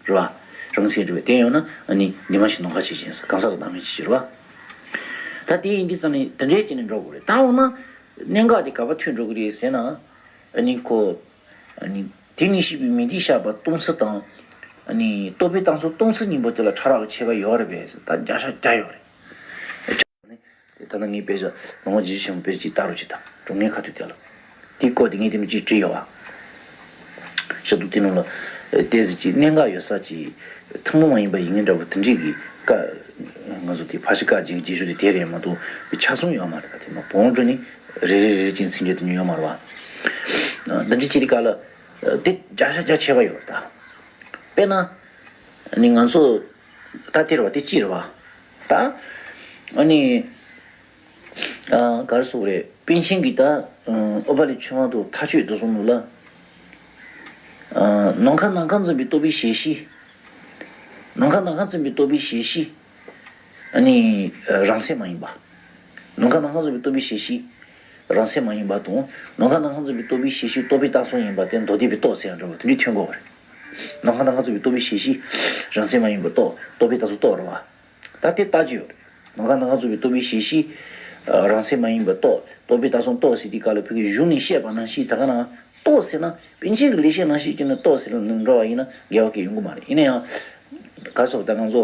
རེད་བ། རང་གི་མཚན་གྲུབ་པའི་དེ་ཡོད་ན་ཨ་ནི་འདི་མ་ཞིག་ནོ་ཁ་ཆེ་ཅན་ཟེར་གང་ཟག་གི་བདག་མེད་ཅིག་ཅེས་རེད་བ། ད་དེ་ཡིན་དུས་ཙ་ནས་དེ་འདྲའི་བྱས་ནས་འགྲོ་དགོས་རེད། ད་འོ་ན། གནད་འགག་དེ་ག་པར་ཐུག་འགྲོ་གི་རེད་ཟེར་ན། ཨ་ནི་ཁོ། ཨ་ནི་དེ་ནས་བཤད་པའི་མི་དེ་བཞག་པ་སྟོང་ཚུལ་དང་། ཨ་ནི་རྟོག་པས་རྟགས་ཙམ་སྟོང་ཚུལ་གཉིས་པོ་དེ་ལ་ཕྲ་རགས་ཀྱི་ཁྱད་པར་ཡོད་རེད་པས་ཟེར། ད་བརྒྱ་ཆ་བརྒྱ་ཡོད་རེད། ད་ལྟ་ངས་དཔེ་ཆ་ལོ་ངོ་བརྒྱད་ཅུ་ཞིག་དཔེ་ཅིག་ལྟ་རོགས་བྱེད་དང་། སྒྲུང་ངའི་ཁ་ཐུག་དེ་ལ། དེའི་སྐོར་དེ་ངས་དེ་ནས་ཅིག་བྲིས་ཡོད་བ། ཞབས་ཏོག་དེ་ནང་ལ། ཏོག་ཙམ་ཅིག་གནད་འགག་ཡོད་ས་ཅིག་ཐུན་མོང་མ་ཡིན་པ་ཡིན་ངེས་འདྲ་བོ་དེ་འདྲས་ཀྱི་བཀའ། ང་ཚོ་དེ་ཕར་ཕྱིན་བཀའ་རྒྱ་རྒྱ་ཤོས་དེ་དེ་རེད་མ་གཏོགས་ཆ་ཚང་ཡོད་མ་རེད། ད་དེ་མ་བོང་འགྲོ་ནི་རེ་རེ་རེ་རེ་ཅིག་མཚན་བརྗོད་དེ་ཉོ་ཡོད་མ་རེད་བ། འདི་འདྲས་ཅིག་དེ་ག་ལ། དེ་བརྒྱ་ཆ་བརྒྱ་ཁྱད་པར་ཡོད་རེད་ད། དཔེར་ན། ནི་ང་ཚོ། ད་དེ་རེད་བ། དེ་གཅིག་རེད་བ། ད། ཨ་ནི། ཨ། ག་རེ་ཟེར་དགོས་རེད། པཎ་ཆེན་གྱིས་ད། ཨ། ཨོ་པ་ལི་ཆོས་དབང་དུ་མཐའ་དཔྱོད་དུ་གསུངས་ནུས་ལ། ཨ། ནམ་མཁའ་ནམ་མཁའ་འཛིན་པའི་རྟོག་པའི་ཞལ་ཤེས། ནམ་མཁའ་ནམ་མཁའ་འཛིན་པའི་རྟོག་པའི་ཞལ་ཤེས། ཨ་ནི། རང་མཚན་མ་ཡིན་པ། ནམ་མཁའ་ནམ་མཁའ་འཛིན་པའི་རྟོག་པའི་ཞལ་ཤེས། རང་མཚན་མ་ཡིན་པ་དང་། ནམ་མཁའ་ནམ་མཁའ་འཛིན་པའི་རྟོག་པའི་ཞལ་ཤེས་རྟོག་པས་རྟགས་ཙམ་ཡིན་པ་དེ་མདོ་སྡེ་པའི་རྟོགས་ཟེར་ཡང་འདྲ་བ་དེ་འདྲས་ཐོན་དགོས་པ་རེད། ནམ་མཁའ་ནམ་མཁའ་འཛིན་པའི་རྟོག་པའི་ཞལ་ཤེས། རང་མཚན་མ་ཡིན་པ་རྟོགས། རྟོག་པས་རྟགས་ཙམ་རྟོགས་རེད་བ། ད་དེ་ལྟ་རྒྱུ་ཡོད་རེད། ནམ་མཁའ་ནམ་མཁའ་འཛིན་པའི་རྟོག་པའི་ཞལ་ཤེས། རང་མཚན་མ་ཡིན་པ་རྟོགས། རྟོག་པས་རྟགས་ཙམ་རྟོགས་ཟེར་དུས་སྐབས་ལ་བོད་ཀྱི་གཞུང་ནས་བཤད་པ་ནང་བཞིན་ད་ག་ན་རྟོགས་ཟེར་ན་པཎ་ཆེན་གྱི་ལེགས་བཤད་ནང་བཞིན་བྱས་ནས་རྟོགས་ཟེར་ལ་འགྲོ་བ་ཡིན་ན་འགལ་བ་གང་ཡང་ཡོང་གི་མ་རེད། ཡིན་ན་ཡང་། ག་རེ་ཟེར་བ་ད་ང་ཚོ།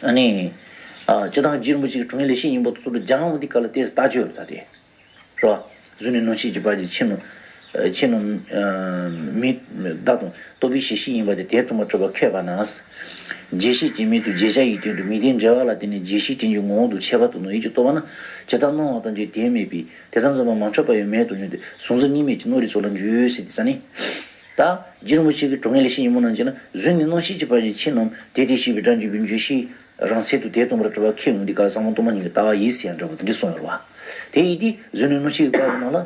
ཨ་ནི། ཨ། སྤྱིར་བཏང་རྗེ་རིན་པོ་ཆེ་གི་དྲུང་ཡིག་ལེགས་བཤད་སྙིང་པོ་དེ་ཚོ་ལ་སྦྱང་འོང་དུས་སྐབས་ལ་ཏོག་ཙམ་ལྟ་རྒྱུ་ཡོད་རེད་ད་དེ། རེད་བ། གཟུགས་ནས་སྣང་མཆེད་ཀྱི་བར་གྱི་ཕྱི་ནང་། ཕྱི་ནང་། མི། བདག་དང་རྟོག་པའི་ཞལ་ཤེས་ཡིན་པ་དེ་དོན་དམ་པར་གྲུབ་པ་ཁེགས་པ་ན། རྗེས་ཤེས་ཀྱི་མིང་དུ་བརྗོད་བྱ་ཡི་དོན་དུ་མིང་དོན་འབྲེལ་བ་ལ་བརྟེན་ནས་རྗེས་ཤེས་དོན་གྱི་ངོ་བོ་དང་ཁྱད་པར་དུ་སྣང་ཡུལ་གྱི་རྟོག་པ་ན། ཇི་ལྟར་སྣང་བ་དང་འདྲ་དེ་མེད་པས་དེ་ལྟར་འཛིན་པ་མ་འཁྲུལ་པ་ཡང་མེད་དུ་མྱོང་སྟེ་གཟུང་འཛིན་གཉིས་མེད་ཀྱི་སྣང་རིག་སོགས་ལ་འཇུག་ཟེར་དུས་ཙ་ནས། ད། རྗེ་རིན་པོ་ཆེ་གི་དྲུང་ཡིག་ལེགས་བཤད་སྙིང་པོ་ནང་བྱས་ན་གཟུགས་ནས་སྣང་མཆེད་ཀྱི་བར་གྱི་ཕྱི་ནང་དེ་དེ་ཤེས་པའི་སྒྲ་འཇུག་པའི་འཇུག་ཤེས། རང་མཚན་དུ་དོན་དམ་པར་གྲུབ་པ་ཁེགས་འོང་དུས་སྐབས་ལ་ཟབ་མོ་སྟོང་པ་ཉིད་ཀྱི་ལྟ་བ་ཡིན་ཟེར་ཡང་འདྲ་བོ་དེ་འདྲ་གསུངས་ཡོད་རེད་བ། དེ་ཡིན་དུས་གཟུགས་ནས་སྣང་མཆེད་ཀྱི་བར་གྱི་ནང་ལ།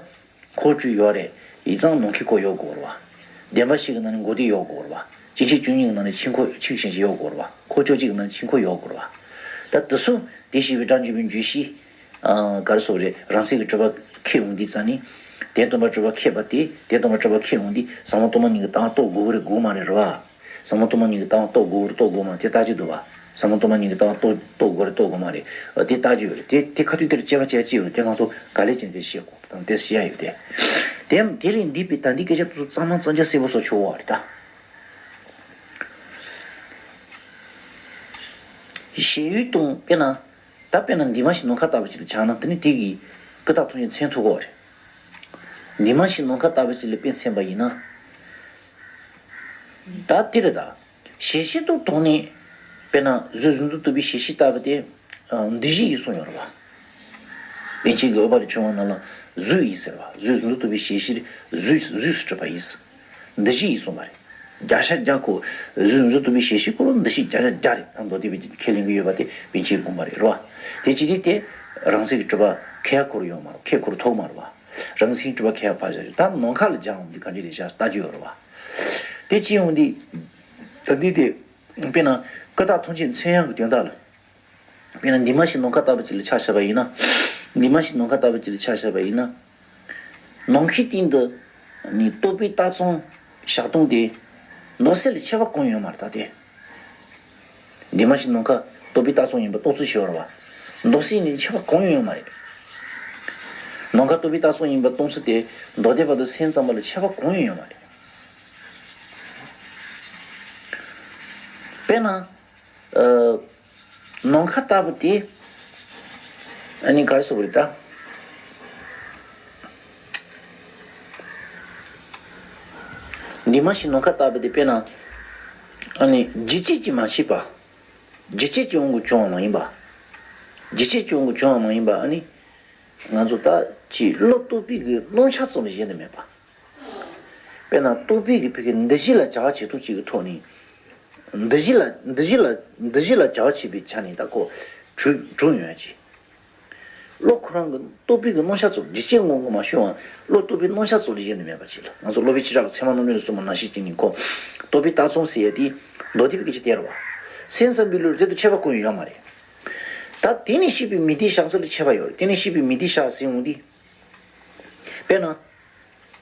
འཁོར་བཅུ་ཡོད་རེད། ཡིག་ཚང་ནམ་མཁའི་འཁོར་ཡོད་དགོས་རེད་བ། བདེན་པ་བཞི་གི་ནང་ནས་མགོ་བདེ་ཡོད་དགོས་རེད་བ། སྐྱེ་མཆེད་བཅུ་གཉིས་ཀྱི་ནང་ནས་ཆོས་འཁོར་ཆོས་གཞན་ཞིག་ཡོད་དགོས་རེད་བ། འཁོར་བཅོ་བརྒྱད་ཀྱི་ནང་ནས་ཆོས་འཁོར་ཡོད་དགོས་རེད་བ། ད་དེ་ཚོ་དེ་ཤེས་པའི་སྒྲ་འཇུག་པའི་འཇུག་ཤེས། ཨ། ག་རེ་ཟེར་རེད། རང་མཚན་གྱིས་གྲུབ་པ་ཁེགས་འོང་དུས་ཙ་ནས། དོན་དམ་པར་གྲུབ་པ་ཁེགས་པ་དེ་དོན་དམ་པར་གྲུབ་པ་ཁེགས་འོང་དུས་ཟབ་མོ་སྟོང་པ་ཉིད་ཀྱི་ལྟ་བ་རྟོགས་དགོས་ཀྱི་རེད་དགོས་མ་རེད་རེད་བ། ཟབ་མོ་སྟོང་པ་ཉིད་ཀྱི་ལྟ་བ་རྟོགས་དགོས་ཀྱི་རེད་རྟོགས་དགོས་མ་རེད་དེ་ལྟ་རྒྱུ་འདུག་བ། ཟབ་མོ་སྟོང་པ་ཉིད་ཀྱི་ལྟ་བ་རྟོགས་རྟོགས་དགོས་རེད་རྟོགས་དགོས་མ་རེད། དེ་ལྟ་རྒྱུ་ཡོད་རེད། དེ་དེ་ཁ་ཐུག་དེར་དཔྱད་པ་བྱས་ཅི་ཡོད་རེད་དེ་ང་ཚོ་ག་ལེ་ཅན་དེ་ཤེས་དགོས་དང་དེ་བཤད་ཡ་ཡོད་དེ། དེ་དེ་ལས་འདས་པའི་ད་ལྟའི་སྐད་ཆ་དེ་ཚོ་གཙང་མ་གཙང་རྐྱང་གསལ་པོ་བཟོ་ཆོག་པ་རེད་ད། ཞེ་ཡུལ་དང་དཔེར་ན། ད་དཔེར་ན་འདས་མ་ཤི་ནམ་མཁའ་ལྟ་བུ་ཅིག་ལ་ཆགས་ན་དེ་ནི་དེ་གིས་ཀུན་བཏགས་མཐོང་ཆོས་མཚོན་ཐུབ་ཀྱི་ཡོད་རེད། འདས་མ་ཤི་ནམ་མཁའ་ལྟ་བུ་ཅིག་ལ་དཔེ་མཚོན་པ་ཡིན་ན། ད་དེ་རེད་ད། ཞེ་ཤེས་དང་དོན་གཉིས། དཔེར་ན་གཟུགས་གཟུགས་འཛིན་རྟོག་པའི་ཞེ་ཤེས་ལྟ་བུ་དེ། འདུ་བྱེད་ཡིན་གསུངས་ཡོད་རེད་བ། པཎ་ཆེན་གྱི་ཨུཏྤ་ལའི་ཆོས་དབང་ནང་ལ་གཟུགས་ཡིན་ཟེར་བ། གཟུགས་གཟུགས་འཛིན་རྟོག་པའི་ཞེ་ཤེས་གཟུགས་གཟུགས་སུ་གྲུབ་པ་ཡིན། འདུ་བྱེད་ཡིན་གསུངས་པ་རེད། བརྒྱ་ཆ་བརྒྱ་ཁོ། གཟུགས་གཟུགས་འཛིན་རྟོག་པའི་ཞེ་ཤེས་ཁོ་ལ་འདུ་བྱེད་བརྒྱ་ཆ་བརྒྱ་རེད། ད་མདོ་སྡེ་པའི་ཁས་ལེན་གྱི་ཡོད་པ་དེ་པཎ་ཆེན་དགོངས་པ་རེད་རེད་བ། དེ་ཅི་སྟེ་དེ་རང་མཚན་གྱིས་གྲུབ་པ་ཁས་ཁོ་རང་ཡོད་མ་རེད། ཁས་ཁོ་རང་ཐོགས་མ་རེད་བ། རང་མཚན་གྱིས་གྲུབ་པ་ཁས་ཕར་བཞག་ད་ནམ་མཁའ་ལ་སྦྱར་འོང་དུས་ག་འདྲ་རེད་བཞག་ལྟ་རྒྱུ་ཡོད་རེད་བ། དེ་ཅི་ཡོང་དུས། ད་འདི་དེ། དཔེར་ན་ཀུན་བཏགས་མཐོང་ཆོས་མཚོན་ཡག་གི་དོན་དག་ལ། དཔེར་ན་འདས་མ་ཤི་ནམ་མཁའ་ལྟ་བུ་ཅིག་ལ་ཆ་བཞག་པ་ཡིན་ན། འདས་མ་ཤི་ནམ་མཁའ་ལྟ་བུ་ཅིག་ལ་ཆ་བཞག་པ་ཡིན་ན། ནམ་མཁའི་སྟེང་དུ། ནི་རྟོག་པས་བཏགས་ཙམ་བཞག་སྟངས་དེ། མདོ་སྲིད་ལ་ཁྱད་པར་གང་ཡང་ཡོད་མ་རེད་ད་དེ། འདས་མ་ཤི་ནམ་མཁའ་རྟོག་པས་བཏགས་ཙམ་ཡིན་པ་རྟོགས་ཚུལ་ཞིག་ཡོད་རེད་བ། མདོ་སྲིད་ནི་ཁྱད་པར་གང་ཡང་ཡོད་མ་རེད། ནམ་མཁའ་རྟོག་པས་བཏགས་ཙམ་ཡིན་པ་རྟོགས་ཚུལ་དེ་མདོ་སྡེ་པ་དང་སེམས་ཙམ་པ་ལ་ཁྱད་པར་གང་ཡང་ཡོད་མ་རེད། དཔེར་ན། ཨ། ནམ་མཁའ་ལྟ་བུ་དེ། ཨ་ནི་ག་རེ་ཟེར་དགོས་རེད་ད། འདས་མ་ཤི་ནམ་མཁའ་ལྟ་བུ་དེ་དཔེར་ན། ཨ་ནི་རྒྱུ་རྐྱེན་གྱིས་མ་བྱས་པ། རྒྱུ་རྐྱེན་གྱི་དབང་གིས་བྱུང་བ་མ་ཡིན་པ། རྒྱུ་རྐྱེན་གྱི་དབང་གིས་བྱུང་བ་མ་ཡིན་པ་ཨ་ནི། ང་ཚོ་ད་ཅིག་བློ་རྟོག་པའི་གི་རྣམ་གཞག་ཙམ་ལས་གཞན་དུ་མེད་པ། དཔེར་ན་རྟོག་པའི་གི་ཕ་གི་འདུ་བྱེད་ལ་བྱ་བ་བྱེད་སྟངས་གཅིག་གི་ཐོག་ནས། འདུ་བྱེད་ལ་འདུ་བྱེད་ལ་འདུ་བྱེད་ལ་བྱ་བ་བྱེད་པའི་ཆ་ནས་ད་ཁོ་གྲུབ་གྲུབ་ཡོང་ཡ་ཅིག་བློ་ཁོ་རང་གི་རྟོག་པའི་གི་རྣམ་གཞག་ཙམ་རྒྱུ་རྐྱེན་དབང་གིས་མ་བྱུང་བ་བློ་རྟོག་པའི་རྣམ་གཞག་ཙམ་ལས་གཞན་དུ་མེད་པ་ཅིག་ལ་ང་ཚོ་སློབ་དཔོན་ཆོས་གྲགས་ཀྱི་ཚད་མ་རྣམ་འགྲེལ་ལ་གསུངས་པ་ནང་བཞིན་བྱས་ནས་ཁོ་རྟོག་པས་བཏགས་ཙམ་ཟེར་ཡ་དེ་མདོ་སྡེ་པའི་སྐད་ཆ་དེ་རེད་བ། སེམས་ཙམ་པའི་ལུགས་རེད་དུ་ཁྱད་པར་གང་ཡང་ཡོད་མ་རེད། ད་དེ་ནས་སྐྱེས་པའི་མི་སྡེ་བཞག་ཚུལ་ལ་ཁྱད་པར་ཡོད་རེད། དེ་ནས་སྐྱེས་པའི་མི་སྡེ་བཞག་ཟེར་འོང་དུས། དཔེར་ན།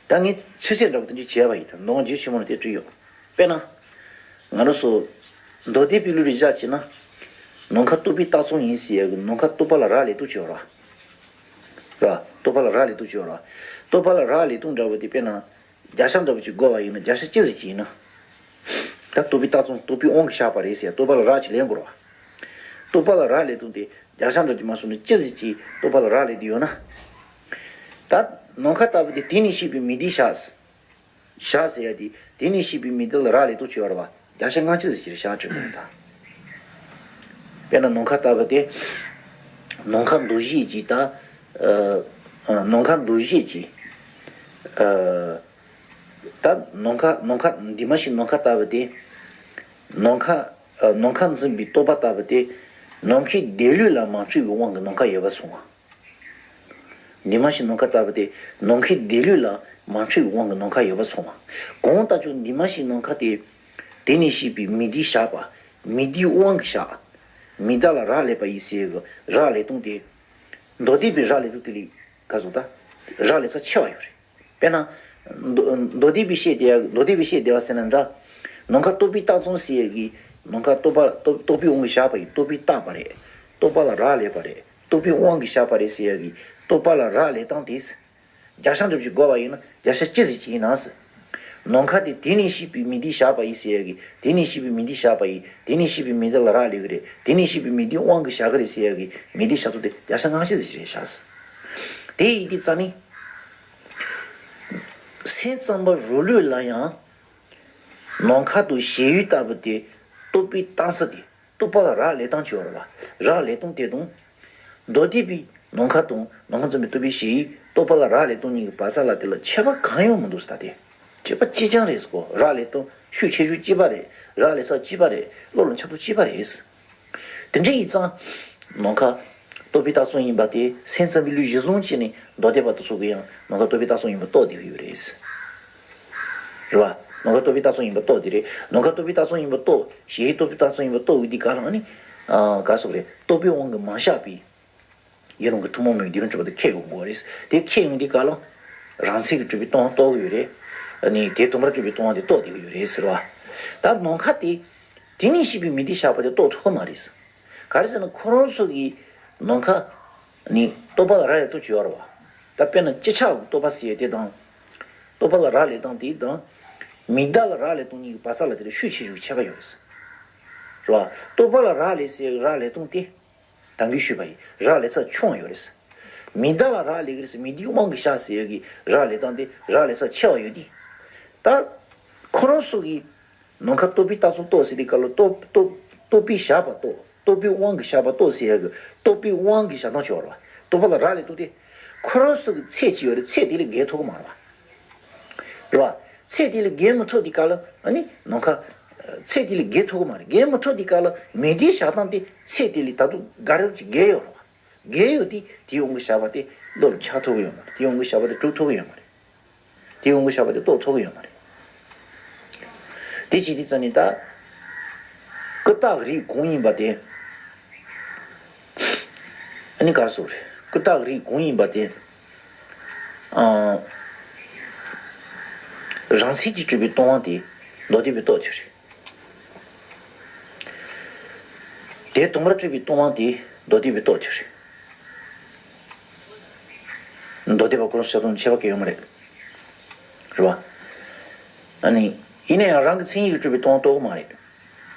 ད་ངས་ཚོད་བསྲེ་འདྲ་པོ་དེ་འདྲ་བྱས་པ་ཡིན་ད་མདོ་སྔགས་རྒྱུད་ཆེན་མོ་ནང་དེ་བྲིས་ཡོད། དཔེར་ན། ང་རང་ཚོ། མདོ་སྡེ་པའི་ལུགས་རེ་བཞག་བྱས་ན། ནམ་མཁའ་རྟོག་པས་བཏགས་ཙམ་ཡིན་ཟེར་ཡ་གི་ནམ་མཁའ་རྟོག་པ་ལ་རག་ལས་སྟངས་ཅིག་ཡོད་ར། ར། རྟོག་པ་ལ་རག་ལས་སྟངས་ཅིག་ཡོད་ར། རྟོག་པ་ལ་རག་ལས་སྟངས་འདྲ་པོ་དེ་དཔེར་ན། བརྒྱ་ཆ་འདྲ་པོ་ཅིག་བགོས་པ་ཡིན་ན་བརྒྱ་ཆ་གཅིག་ཙམ་ཅིག་ཡིན་ན། ད་རྟོག་པས་བཏགས་ཙམ་རྟོག་པའི་དབང་གིས་བཞག་པ་རེད་ཟེར་ཡ་རྟོག་པ་ལ་རག་ཅིག་ལེན་དགོས་ར། རྟོག་པ་ལ་རག་ལས་སྟངས་དེ་བརྒྱ་ཆ་འདྲ་ཅིག་མ་སོང་ན་གཅིག་ཙམ་ཅིག་རྟོག་པ་ལ་རག་ལས་དེ་ཡོད་ན། ད་ནམ་མཁའ་ལྟ་བུ་དེ་དེ་ནས་སྐྱེས་པའི་མི་སྡེ་བཞག་བཞག་ཟེར་ཡ་དེ་དེ་ནས་སྐྱེས་པའི་མི་སྡེ་ལ་རག་ལས་སྟངས་ཅིག་ཡོད་རེད་བ། བརྒྱ་ཆ་ལྔ་བཅུ་ཙམ་ཅིག་རེད་བཞག་བྱས་པ་རེད་ད། དཔེར་ན་ནམ་མཁའ་ལྟ་བུ་དེ། ནམ་མཁའ་འདུ་བྱེད་ཀྱི་ད། ཨ། ནམ་མཁའ་འདུ་བྱེད་ཀྱི། ཨ། ད་ནམ་མཁའ་ནམ་མཁའ་འདས་མ་ཤི་ནམ་མཁའ་ལྟ་བུ་དེ། ནམ་མཁའ། ཨ། ནམ་མཁའ་འཛིན་པའི་རྟོག་པ་ལྟ་བུ་དེ། ནམ་མཁའི་འདས་ལུགས་ལ་མ་འཁྲུལ་བའི་དབང་གིས་ནམ་མཁའ་ཡོད་པར་མཚུངས་པ། འདས་མ་ཤི་ནམ་མཁའ་ལྟ་བུ་དེ་ནམ་མཁའི་འདས་ལུགས་ལ་མ་འཁྲུལ་བའི་དབང་གིས་ནམ་མཁའ་ཡོད་པར་མཚུངས་པ། གང་ལྟར་ཀྱང་འདས་མ་ཤི་ནམ་མཁའ་དེ། དེ་ནས་སྐྱེས་པའི་མི་སྡེ་བཞག་པ། མི་སྡེའི་དབང་གིས་བཞག་མི་སྡེ་ལ་རག་ལས་པ་ཡིན་ཟེར་གི་རག་ལས་སྟངས་དེ། མདོ་སྡེ་པའི་རག་ལས་སྟངས་དེ་ལས་ག་ཟེར་ད། རག་ལས་ས་ཆེ་བ་ཡོད་རེད། དཔེར་ན། མདོ་མདོ་སྡེ་པའི་བཤད་བསྡད་ཡ་མདོ་སྡེ་པའི་བཤད་བསྡད་པ་ཟེར་ན་འདྲ། ནམ་མཁའ་རྟོག་པས་བཏགས་ཙམ་ཟེར་ཡ་གི། ནམ་མཁའ་རྟོག་པ་རྟོག་རྟོག་པའི་དབང་གིས་བཞག་པ་ཡིན་རྟོག་པས་བཏགས་པ་རེད། རྟོག་པ་ལ་རག་ལས་པ་རེད། རྟོག་པའི་དབང་གིས་བཞག་པ་རེད་ཟེར་ཡ་གི། རྟོག་པ་ལ་རག་ལས་སྟངས་དེ། བརྒྱ་ཆ་འགྲུབ་ཅིག་བགོས་པ་ཡིན་ན་བརྒྱ་ཆ་གཅིག་ཙམ་ཅིག་ཡིན་ན་ཟེར། ནམ་མཁའ་དེ་དེ་ནས་སྐྱེས་པའི་མི་སྡེ་བཞག་པ་ཡིན་ཟེར་ཡ་གི། དེ་ནས་སྐྱེས་པའི་མི་སྡེ་བཞག་པ་ཡིན། དེ་ནས་སྐྱེས་པའི་མི་སྡེ་ལ་རག་ལས་གི་རེད། དེ་ནས་སྐྱེས་པའི་མི་སྡེའི་དབང་གིས་བཞག་གི་རེད་ཟེར་ཡ་གི་མི་སྡེ་བཞག་ཐུབ་དེ་བརྒྱ་ཆ་ལྔ་བཅུ་ཙམ་ཅིག་རེད་བཞག་ཟེར། དེ་ཡིན་དུས་ཙང་ནི། སེམས་ཙམ་པ་རང་ལུགས་ལ་ཡང་། ནམ་མཁའ་དང་ཞེ་ཡུལ་ལྟ་བུ་དེ་རྟོག་པས་བཏགས་ས་དེ་རྟོག་པ་ལ་རག་ལས་སྟངས་ཅིག་ཡོད་རེད་བ། རག་ལས་སྟངས་དེ་དང་། མདོ་སྡེ་པའི་ནམ་མཁའ་དང་ནམ་མཁའ་འཛིན་པའི་རྟོག་པའི་ཞེ་ཡུལ་རྟོག་པ་ལ་རག་ལས་སྟངས་གཉིས་ཀྱི་བར་ས་ལ་དེ་ལ་ཁྱད་པར་གང་ཡང་མི་འདུག་ཟེར་ད་དེ། ཁྱད་པར་གཅིག་རྐྱང་རེད་ཟེར་གོ་རག་ལས་སྟངས་ཤུགས་ཆེ་ཆུང་གཅིག་པ་རེད། རག་ལས་ས་གཅིག་པ་རེད། བློ་ལ་འཆར་སྟངས་གཅིག་པ་རེད། དེ་འདྲ་ཡིན་ཙང་། ནམ་མཁའ་རྟོག་པས་བཏགས་ཙམ་ཡིན་པ་དེ་སེམས་ཙམ་པའི་ལུགས་གཞིར་བཟུང་བྱས་ནས་མདོ་སྡེ་པ་དེ་ཚོ་གིས་ཡང་ནམ་མཁའ་རྟོག་པས་བཏགས་ཙམ་ཡིན་པ་རྟོགས་བསྡད་ཀྱི་ཡོད་རེད། རེད་བ། ནམ་མཁའ་རྟོག་པས་བཏགས་ཙམ་ཡིན་པ་རྟོགས་བསྡད་རེད། ནམ་མཁའ་རྟོག་པས་བཏགས་ཙམ་ཡིན་པ་རྟོགས། ཞེ་ཡུལ་རྟོག་པས་བཏགས་ཙམ་ཡིན་པ་རྟོགས་ཡོད་དུས་ག་ལ་ཨ་ནི། ཨ། ག་ཟེར་རེད། རྟོག་པའི་དབང་གིས་མ་བཞག་པའི། ཡུན་རིང་གི་ཐུན་མོང་མིན་པའི་སྡེ་སྣོད་གྲུབ་པ་དེ་ཁེགས་ཡོང་གི་རེད། དེ་ཁེགས་ཡོང་དུས་ག་ལ། རང་མཚན་གྱིས་གྲུབ་པའི་སྟོང་པ་རྟོགས་ཀྱི་ཡོད་རེད། ཨ་ནི་དེ་དུས་མར་གྲུབ་པའི་སྟོང་པ་དེ་རྟོགས་བསྡད་ཀྱི་ཡོད་རེད་ཟེར་བ། ད་ནམ་མཁའ་དེ། དེ་ནས་སྐྱེས་པའི་མི་སྡེ་བཞག་པ་དེ་རྟོགས་ཐུབ་ཀྱི་མ་རེད། ག་རེ་ཟེར་ན་ཁོ་རང་ཚོ་གིས་ནམ་མཁའ་ནི་རྟོག་པ་ལ་རག་ལས་སྟངས་ཅིག་ཡོད་རེད་བ། ད་དཔེར་ན་ལྕི་ཆགས་ཀྱི་རྟོག་པ་ཟེར་ཡས་དེ་དང་། རྟོག་པ་ལ་རག་ལས་སྟངས་དེ་དང་། མི་བདག་ལ་རག་ལས་སྟངས་གཉིས་ཀྱི་བར་ས་ལ་དེ་ལ་ཤུགས་ཆེ་ཆུང་གི་ཁྱད་པར་ཡོད་རེད། རེད་བ། རྟོག་པ་ལ་རག་ལས་སའི་རག་ལས་སྟངས་དེ། ད་གིན་ཞུས་པ་ཡིན། རག་ལས་ཚད་ཆུང་བ་ཡོད་རེད། མི་བདག་ལ་རག་ལས་ཀྱི་རེད། མི་བདག་དབང་གིས་བཞག་ཟེར་ཡག་གི་རག་ལས་སྟངས་དེ་རག་ལས་ཚད་ཆེ་བ་ཡོད་དེ། ད་ཁོ་རང་ཚོ་གི་ནམ་མཁའ་རྟོག་པའི་རྟགས་ཚུལ་རྟོགས་ཟེར་དུས་སྐབས་ལ་རྟོག་རྟོག་རྟོག་པས་བཞག་པ་རྟོགས། རྟོག་པའི་དབང་གིས་བཞག་པ་རྟོགས་ཟེར་ཡག་གི་རྟོག་པའི་དབང་གིས་བཞག་སྟངས་ཆེ་བ་རེད་བ། རྟོག་པ་ལ་རག་ལས་སྟངས་དེ། ཁོ་རང་ཚོ་གི་ཚད་ཅིག་ཡོད་རེད། ཚད་དེ་ལས་བརྒལ་ཐུབ་ཀྱི་མ་རེད་བ། རེད་བ། ཚད་དེ་ལས་བརྒལ་མི་ཐུབ་དུས་སྐབས་ལ་ཨ་ནི་ནམ་མཁའ། ཚད་དེ་ལས་བརྒལ་ཐུབ་ཀྱི་མ་རེད། བརྒལ་མི་ཐུབ་དུས་སྐབས་ལ་མི་བདག་བཞག་སྟངས་དེ་ཚད་དེ་ལས་ད་དུང་ག་རེ་ཅིག་བརྒལ་ཡོད་རེད་བ། བརྒལ་ཡོད་དེ་དེའི་དབང་གིས་བཞག་པ་དེ་བློ་ལ་འཆར་ཐུབ་ཀྱི་ཡོད་མ་རེད། དེའི་དབང་གིས་བཞག་པ་དེ་གྲུབ་ཐུབ་ཀྱི་ཡོད་མ་རེད། དེའི་དབང་གིས་བཞག་པ་དེ་རྟོགས་ཐུབ་ཀྱི་ཡོད་མ་རེད། དེ་བྱེད་དུས་ཙམ་ནས་ད། ཀུན་བཏགས་རིགས་གང་ཡིན་པ་དེ། ཨ་ནི་ག་རེ་ཟེར་དགོས་རེད། ཀུན་བཏགས་རིགས་གང་ཡིན་པ་དེ། ཨང་། རང་མཚན་གྱིས་གྲུབ་པའི་སྟོང་པ་དེ་མདོ་སྡེ་པས་རྟོགས་ཐུབ་རེད། དེ་དང་པོར་གྲུབ་པའི་སྟོང་པ་དེ་མདོ་སྡེ་པས་རྟོགས་ཐུབ་རེད། མདོ་སྡེ་པ་ཁོ་རང་བྱ་དང་ཁྱད་པར་གང་ཡང་ཡོད་མ་རེད། རེད་བ། ཨ་ནི། ཡིན་ན་ཡང་རང་གི་མཚན་ཉིད་ཀྱིས་གྲུབ་པའི་སྟོང་པ་རྟོགས་ཀྱི་མ་རེད།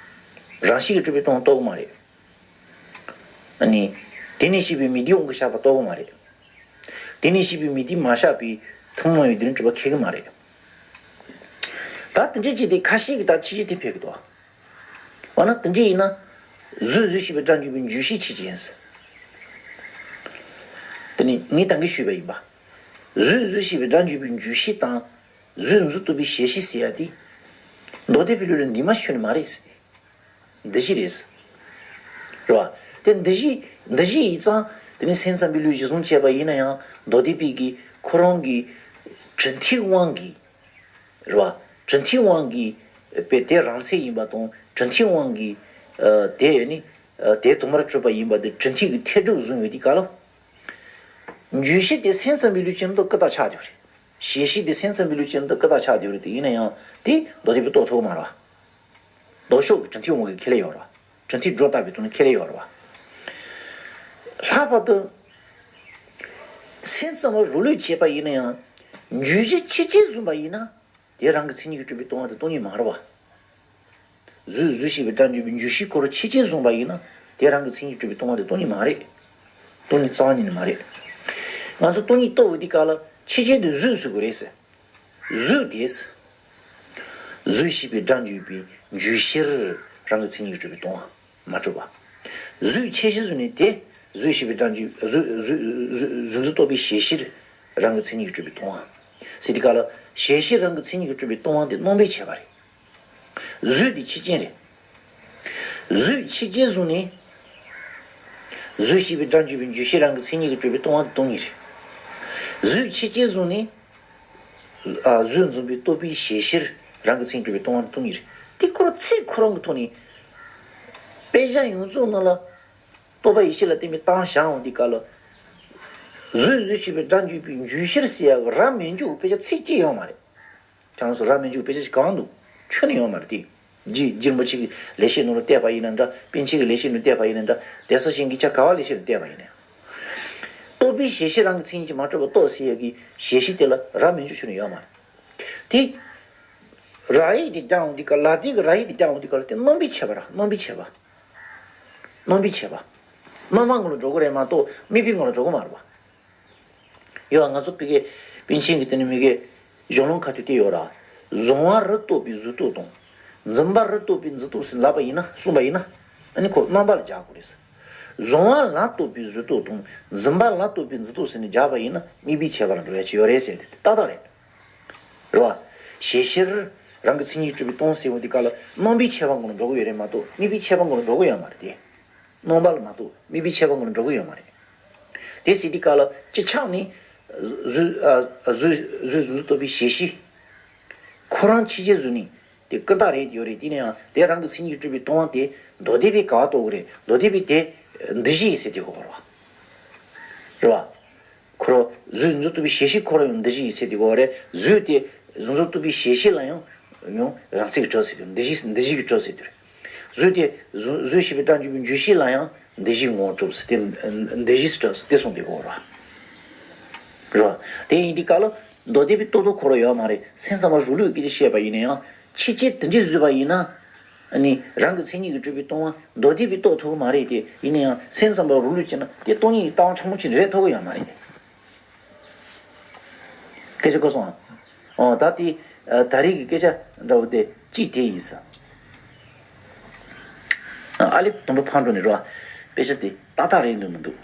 རང་བཞིན་གྱིས་གྲུབ་པའི་སྟོང་པ་རྟོགས་ཀྱི་མ་རེད། ཨ་ནི། དེ་ནས་སྐྱེས་པའི་མི་བདག་དབང་གིས་བཞག་པ་རྟོགས་ཀྱི་མ་རེད། དེ་ནས་སྐྱེས་པའི་མི་བདག་མ་བཞག་པའི་ཐུན་མོང་བའི་དེ་ནི་གྲུབ་པ་འཁེལ་གྱི་མ་རེད། ད་དེ་འདྲ་བྱས་ཏེ་ཁ་ཤས་ཀྱིས་ད་ཕྱི་བཤད་དེ་ཕེབས་ཀྱི་འདུག་འོ་ན་དེ་འདྲ་ཡིན་ན། གཟུགས་གཟུགས་ཞེས་པའི་སྒྲ་འཇུག་པའི་འཇུག་ཤེས་ཆོས་ཅན། དེ་ནི་ངས་ད་གིན་ཞུས་པ་ཡིན་པ། གཟུགས་གཟུགས་ཞེས་པའི་སྒྲ་འཇུག་པའི་འཇུག་ཤེས་དང་། གཟུགས་མཛུབ་རྟོག་པའི་ཞེན་ཤེས་ཟེར་ཡ་དེ། མདོ་སྡེ་པའི་ལུགས་ལ་འདུས་མ་བྱས་ནི་མ་རེད་ཟེར། འདུ་བྱེད་རེད་ཟེར། རེད་བ། དེ་འདུ་བྱེད་འདུ་བྱེད་ཡིན་ཙང་དེ་ནི་སེམས་ཙམ་པའི་ལུགས་གཞིར་བཟུང་བྱས་པ་ཡིན་ན་ཡང་མདོ་སྡེ་པའི་གི་ཁོ་རང་གི་གྲུབ་མཐའི་དབང་གིས། རེད་བ། གྲུབ་མཐའི་དབང་གིས་པའི་དེ་རང་མཚན་ཡིན་པ་དང་གྲུབ་མཐའི་དབང་གིས་ཨ་དེ་ནི་ཨ་དེ་དང་པོར་གྲུབ་པ་ཡིན་པ་དེ་གྲུབ་མཐའི་གི་འཐད་སྒྲུབ་བཟུང་ཡོད་དུས་སྐབས་ལ། འཇུག་ཤེས་དེ་སེམས་ཙམ་པའི་ལུགས་ཅན་དུ་ཀུན་བཏགས་ཆགས་ཡོད་རེད། ཞེན་ཤེས་དེ་སེམས་ཙམ་པའི་ལུགས་ཅན་དུ་ཀུན་བཏགས་ཆགས་ཡོད་རེད་དེ་ཡིན་ན་ཡང་དེ་མདོ་སྡེ་པས་རྟོགས་ཐུབ་ཀྱི་མ་རེད་བ། ལྡོག་ཕྱོགས་ཀྱི་གྲུབ་མཐའི་དབང་གིས་ཁས་ལེན་ཡོད་རེད་བ། གྲུབ་མཐས་སྒྲོ་བཏགས་པའི་ཐོག་ནས་ཁས་ལེན་ཡོད་རེད་བ། ལྷག་པར་དུ། སེམས་ཙམ་པ་རང་ལུགས་བྱས་པ་ཡིན་ན་ཡང་། འཇུག་གཞིར་ཆོས་ཅན་བཟུང་བ་ཡིན་ན། དེ་རང་གི་མཚན་ཉིད་ཀྱིས་གྲུབ་པའི་སྟོང་པ་དེ་སྟོང་ཉིད་མ་རེད་བ། གཟུགས་གཟུགས་ཞེས་པའི་སྒྲ་འཇུག་པའི་འཇུག་ཤེས་ཁོ་རང་ཆོས་ཅན་བཟུང་བ་ཡིན་ན། དེ་རང་གི་མཚན་ཉིད་ཀྱིས་གྲུབ་པའི་སྟོང་པ་དེ་སྟོང་ཉིད་མ་རེད། སྟོང་ཉིད་རྩ་བ་ཉིད་ནས་མ་རེད། ང་ཚོ་སྟོང་ཉིད་རྟོགས་འོས་དུས་སྐབས་ལ་ཆོས་ཅན་དེ་གཟུགས་ཟེར་དགོས་རེད་ཟེར། གཟུགས་དེ། གཟུགས་ཞེས་པའི་སྒྲ་འཇུག་པའི་འཇུག་ཤེས་རང་གི་མཚན་ཉིད་ཀྱིས་གྲུབ་པའི་སྟོང་པ་མ་གྲུབ་པ། གཟུགས་ཆོས་ཅན་བཟུང་ནས་དེ་གཟུགས་ཞེས་པའི་སྒྲ་འཇུག་གཟུགས་གཟུགས་གཟུགས་གཟུགས་མཛུབ་རྟོག་པའི་ཞེན་ཤེས་རང་གི་མཚན་ཉིད་ཀྱིས་གྲུབ་པའི་སྟོང་པ། ཟེར་དུས་སྐབས་ལ་ཞེན་ཤེས་རང་གི་མཚན་ཉིད་ཀྱིས་གྲུབ་པའི་སྟོང་པ་དེ་རྣམ་པས་ཁྱབ་པ་རེད། གཟུགས་དེ་ཆོས་ཅན་རེད། གཟུགས་ཆོས་ཅན་བཟུང་ནས། གཟུགས་ཞེས་པའི་སྒྲ་འཇུག་པའི་འཇུག་ཤེས་རང་གི་མཚན་ཉིད་ཀྱིས་གྲུབ་པའི་སྟོང་པ་སྟོང་ཉིད་རེད། གཟུགས་ཆོས་ཅན་བཟུང་ནས། ཨ་གཟུགས་མཛུབ་མོས་རྟོག་པའི་ཞེན་ཤེས་རང་གི་མཚན་ཉིད་གྲུབ་པའི་སྟོང་པ་སྟོང་ཉིད་རེད། དེ་ཁོ་རང་ཚིག་ཁོ་རང་གི་ཐོག་ནས། དཔེ་ཆ་ཡོངས་རྫོགས་ནང་ལ། རྟོག་པ་ཡིད་ཤེས་ལ་བརྟེན་པའི་བཏང་བཞག་འོང་དུས་སྐབས་ལ། གཟུགས་གཟུགས་ཞེས་པའི་སྒྲ་འཇུག་པའི་འཇུག་ཤེས་ཟེར་ཡག་ར་མི་འཇུག་དཔེ་ཆ་ཚིག་གཅིག་ཡོད་མ་རེད། ཁྱེད་རང་ཚོ་ར་མི་འཇུག་དཔེ་ཆ་ཞིག་གང་འདུག་ཁྱོན་ནས་ཡོད་མ་རེད་དེ། རྗེ་རྗེ་རིན་པོ་ཆེ་གི་ལེགས་བཤད་ནང་ལ་བལྟས་པ་ཡིན་ན་འདྲ། པཎ་ཆེན་གྱི་ལེགས་བཤད་ནང་བལྟས་པ་ཡིན་ན་འདྲ། གདན་ས་གཞན་གྱི་ཆ་ག་བ་ལེགས་བཤད་ནང་བལྟས་པ་ཡིན་ན། རྟོག་པའི་ཞེན་ཤེས་རང་གི་མཚན་ཉིད་ཀྱིས་མ་གྲུབ་པ་རྟོགས་ཟེར་ཡག་གི་ཞེན་ཤེས་དེ་ལ་ར་མི་འཇུག་ཁྱོན་ནས་ཡོད་མ་རེད། དེ། ར་ཡིག་དེ་རྒྱག་འོང་དུས་སྐབས་ལ་དེ་གི་ར་ཡིག་དེ་རྒྱག་འོང་དུས་སྐབས་ལ་དེ་རྣམ་པས་ཁྱབ་པ་ར་རྣམ་པས་ཁྱབ་པ། རྣམ་པས་ཁྱབ་པ། རྣམ་པ་ངོ་ལ་འགྲོ་གི་རེད་མ་གཏོགས་དམིགས་པའི་ངོ་ལ་འགྲོ་གི་མ་རེད་པ། ཡོད། ང་ཚོ་ཕ་གི་པཎ་ཆེན་གྱི་དེ་ནི་མི་གི་གཞུང་ལུགས་ཁ་ཐུག་དེ་ཡོད་ར། གཟུང་བ་རུ་རྟོགས་པའི་གཟུགས་རྟོག་དང་། འཛིན་པ་རུ་རྟོགས་པའི་མཛུབ་རྟོག་ཟེར་ལབ་པ་ཡིན་ན། གསུངས་པ་ཡིན་ན། ཨ་ནི་ཁོ་རྣམ་པ་ལ་སྦྱར་དགོས་རེད་ཟེར། གཟུང་བ་ལ་རྟོགས་པའི་གཟུགས་རྟོག་དང་། འཛིན་པ་ལ་རྟོགས་པའི་མཛུབ་རྟོག་ཟེར་ནས་སྦྱར་བ་ཡིན་ན་དམིགས་པའི་ཁྱད་པར་ལ་འགྲོ་ཡ་ཅིག་ཡོད་རེད་ཟེར་དེ་ཏག་ཏག་རེད། རེད་བ། ཞེན་ཤེས་རང་གི་མཚན་ཉིད་གྲུབ་པའི་སྟོང་ཟེར་བ་འདི་ག་ལ་རྣམ་པའི་ཁྱད་པར་ངོ་ལ་འགྲོ་གི་ཡོད་རེད་མ་གཏོགས་དམིགས་པའི་ཁྱད་པར་ངོ་ལ་འགྲོ་གི་ཡོད་མ་རེད་དེ། རྣམ་པ་ལ་མ་གཏོགས་དམིགས་པའི་ཁྱད་པར་ངོ་ལ་འགྲོ་གི་ཡོད་མ་རེད། དེ་ཟེར་དུས་སྐབས་ལ་སྤྱི་ཆགས་ནི། གཟུགས་གཟུགས་གཟུགས་གཟུགས་རྟོག་པའི་ཞེན་ཤེས། ཁོ་རང་ཆོས་ཅན་བཟུང་ནས་དེ་ཀུན་བཏགས་རེད་ཡོད་རེད། དེ་ནས་ཡང་དེ་རང་གི་མཚན་ཉིད་གྲུབ་པའི་སྟོང་པ་དེ་མདོ་སྡེ་པས་ག་བ་རྟོགས་ཀྱི་རེད། མདོ་སྡེ་པས་དེ་འདུ་བྱེད་ཡིན་ཟེར་དེ་གོ་བར་བ། རེད་བ། ཁོ་རང་གཟུགས་མཛུབ་རྟོག་པའི་ཞེན་ཤེས་ཁོ་རང་ཡང་འདུ་བྱེད་ཡིན་ཟེར་དེ་གོ་བ་རེད། གཟུགས་དེ་གཟུགས་མཛུབ་རྟོག་པའི་ཞེན་ཤེས་ལ་ཡང་ཡང་རང་མཚན་གྱིས་གྲུབ་ཟེར་དེ་འདུ་བྱེད་འདུ་བྱེད་ཀྱིས་གྲུབ་ཟེར་དེ་རེད། གཟུགས་དེ་གཟུགས་གཟུགས་ཞེས་པའི་སྒྲ་འཇུག་པའི་འཇུག་ཤེས་ལ་ཡང་འདུ་བྱེད་ངོ་བོར་གྲུབ་ཟེར་དེ་འདུ་བྱེད་ཟེར་གྲུབ་ཟེར་དེ་གསུངས་དེ་གོ་བར་བ། རེད་བ། དེ་ཡིན་དུས་སྐབས་ལ། མདོ་སྡེ་པའི་རྟོགས་ཐུབ་ཁོ་རང་ཡོད་མ་རེད། སེམས་ཙམ་པ་རང་ལུགས་སྐད་ཆ་བཤད་པ་ཡིན་ན་ཡང་ཕྱི་རྐྱེན་དེ་འདྲས་བཟོས་པ་ཡིན་ན། ཨ་ནི་རང་གི་མཚན་ཉིད་ཀྱིས་གྲུབ་པའི་སྟོང་པ་མདོ་སྡེ་པའི་རྟོགས་ཐུབ་ཀྱི་མ་རེད་དེ། ཡིན་ན་ཡང་སེམས་ཙམ་པ་རང་ལུགས་བྱས་ན་དེ་སྟོང་ཉིད་ཀྱི་ལྟ་བ་ཕྲ་མོ་ཅིག་རེད་ཐུབ་ཀྱི་ཡོད་མ་རེད། སྐད་ཆ་གོ་སོང་ཨ། ཨོ་ད་དེ་ད་རེས་ཀྱི་སྐད་ཆ་འདྲ་བོ་དེ་གཅིག་དེ་ཡིན་ས། ཨ་ལེབ་དུམ་བུ་ཕར་འགྲོ་ནས་རོ། དཔེ་ཆ་དེ་ཏག་ཏག་རེད་འདུག་མི་འདུག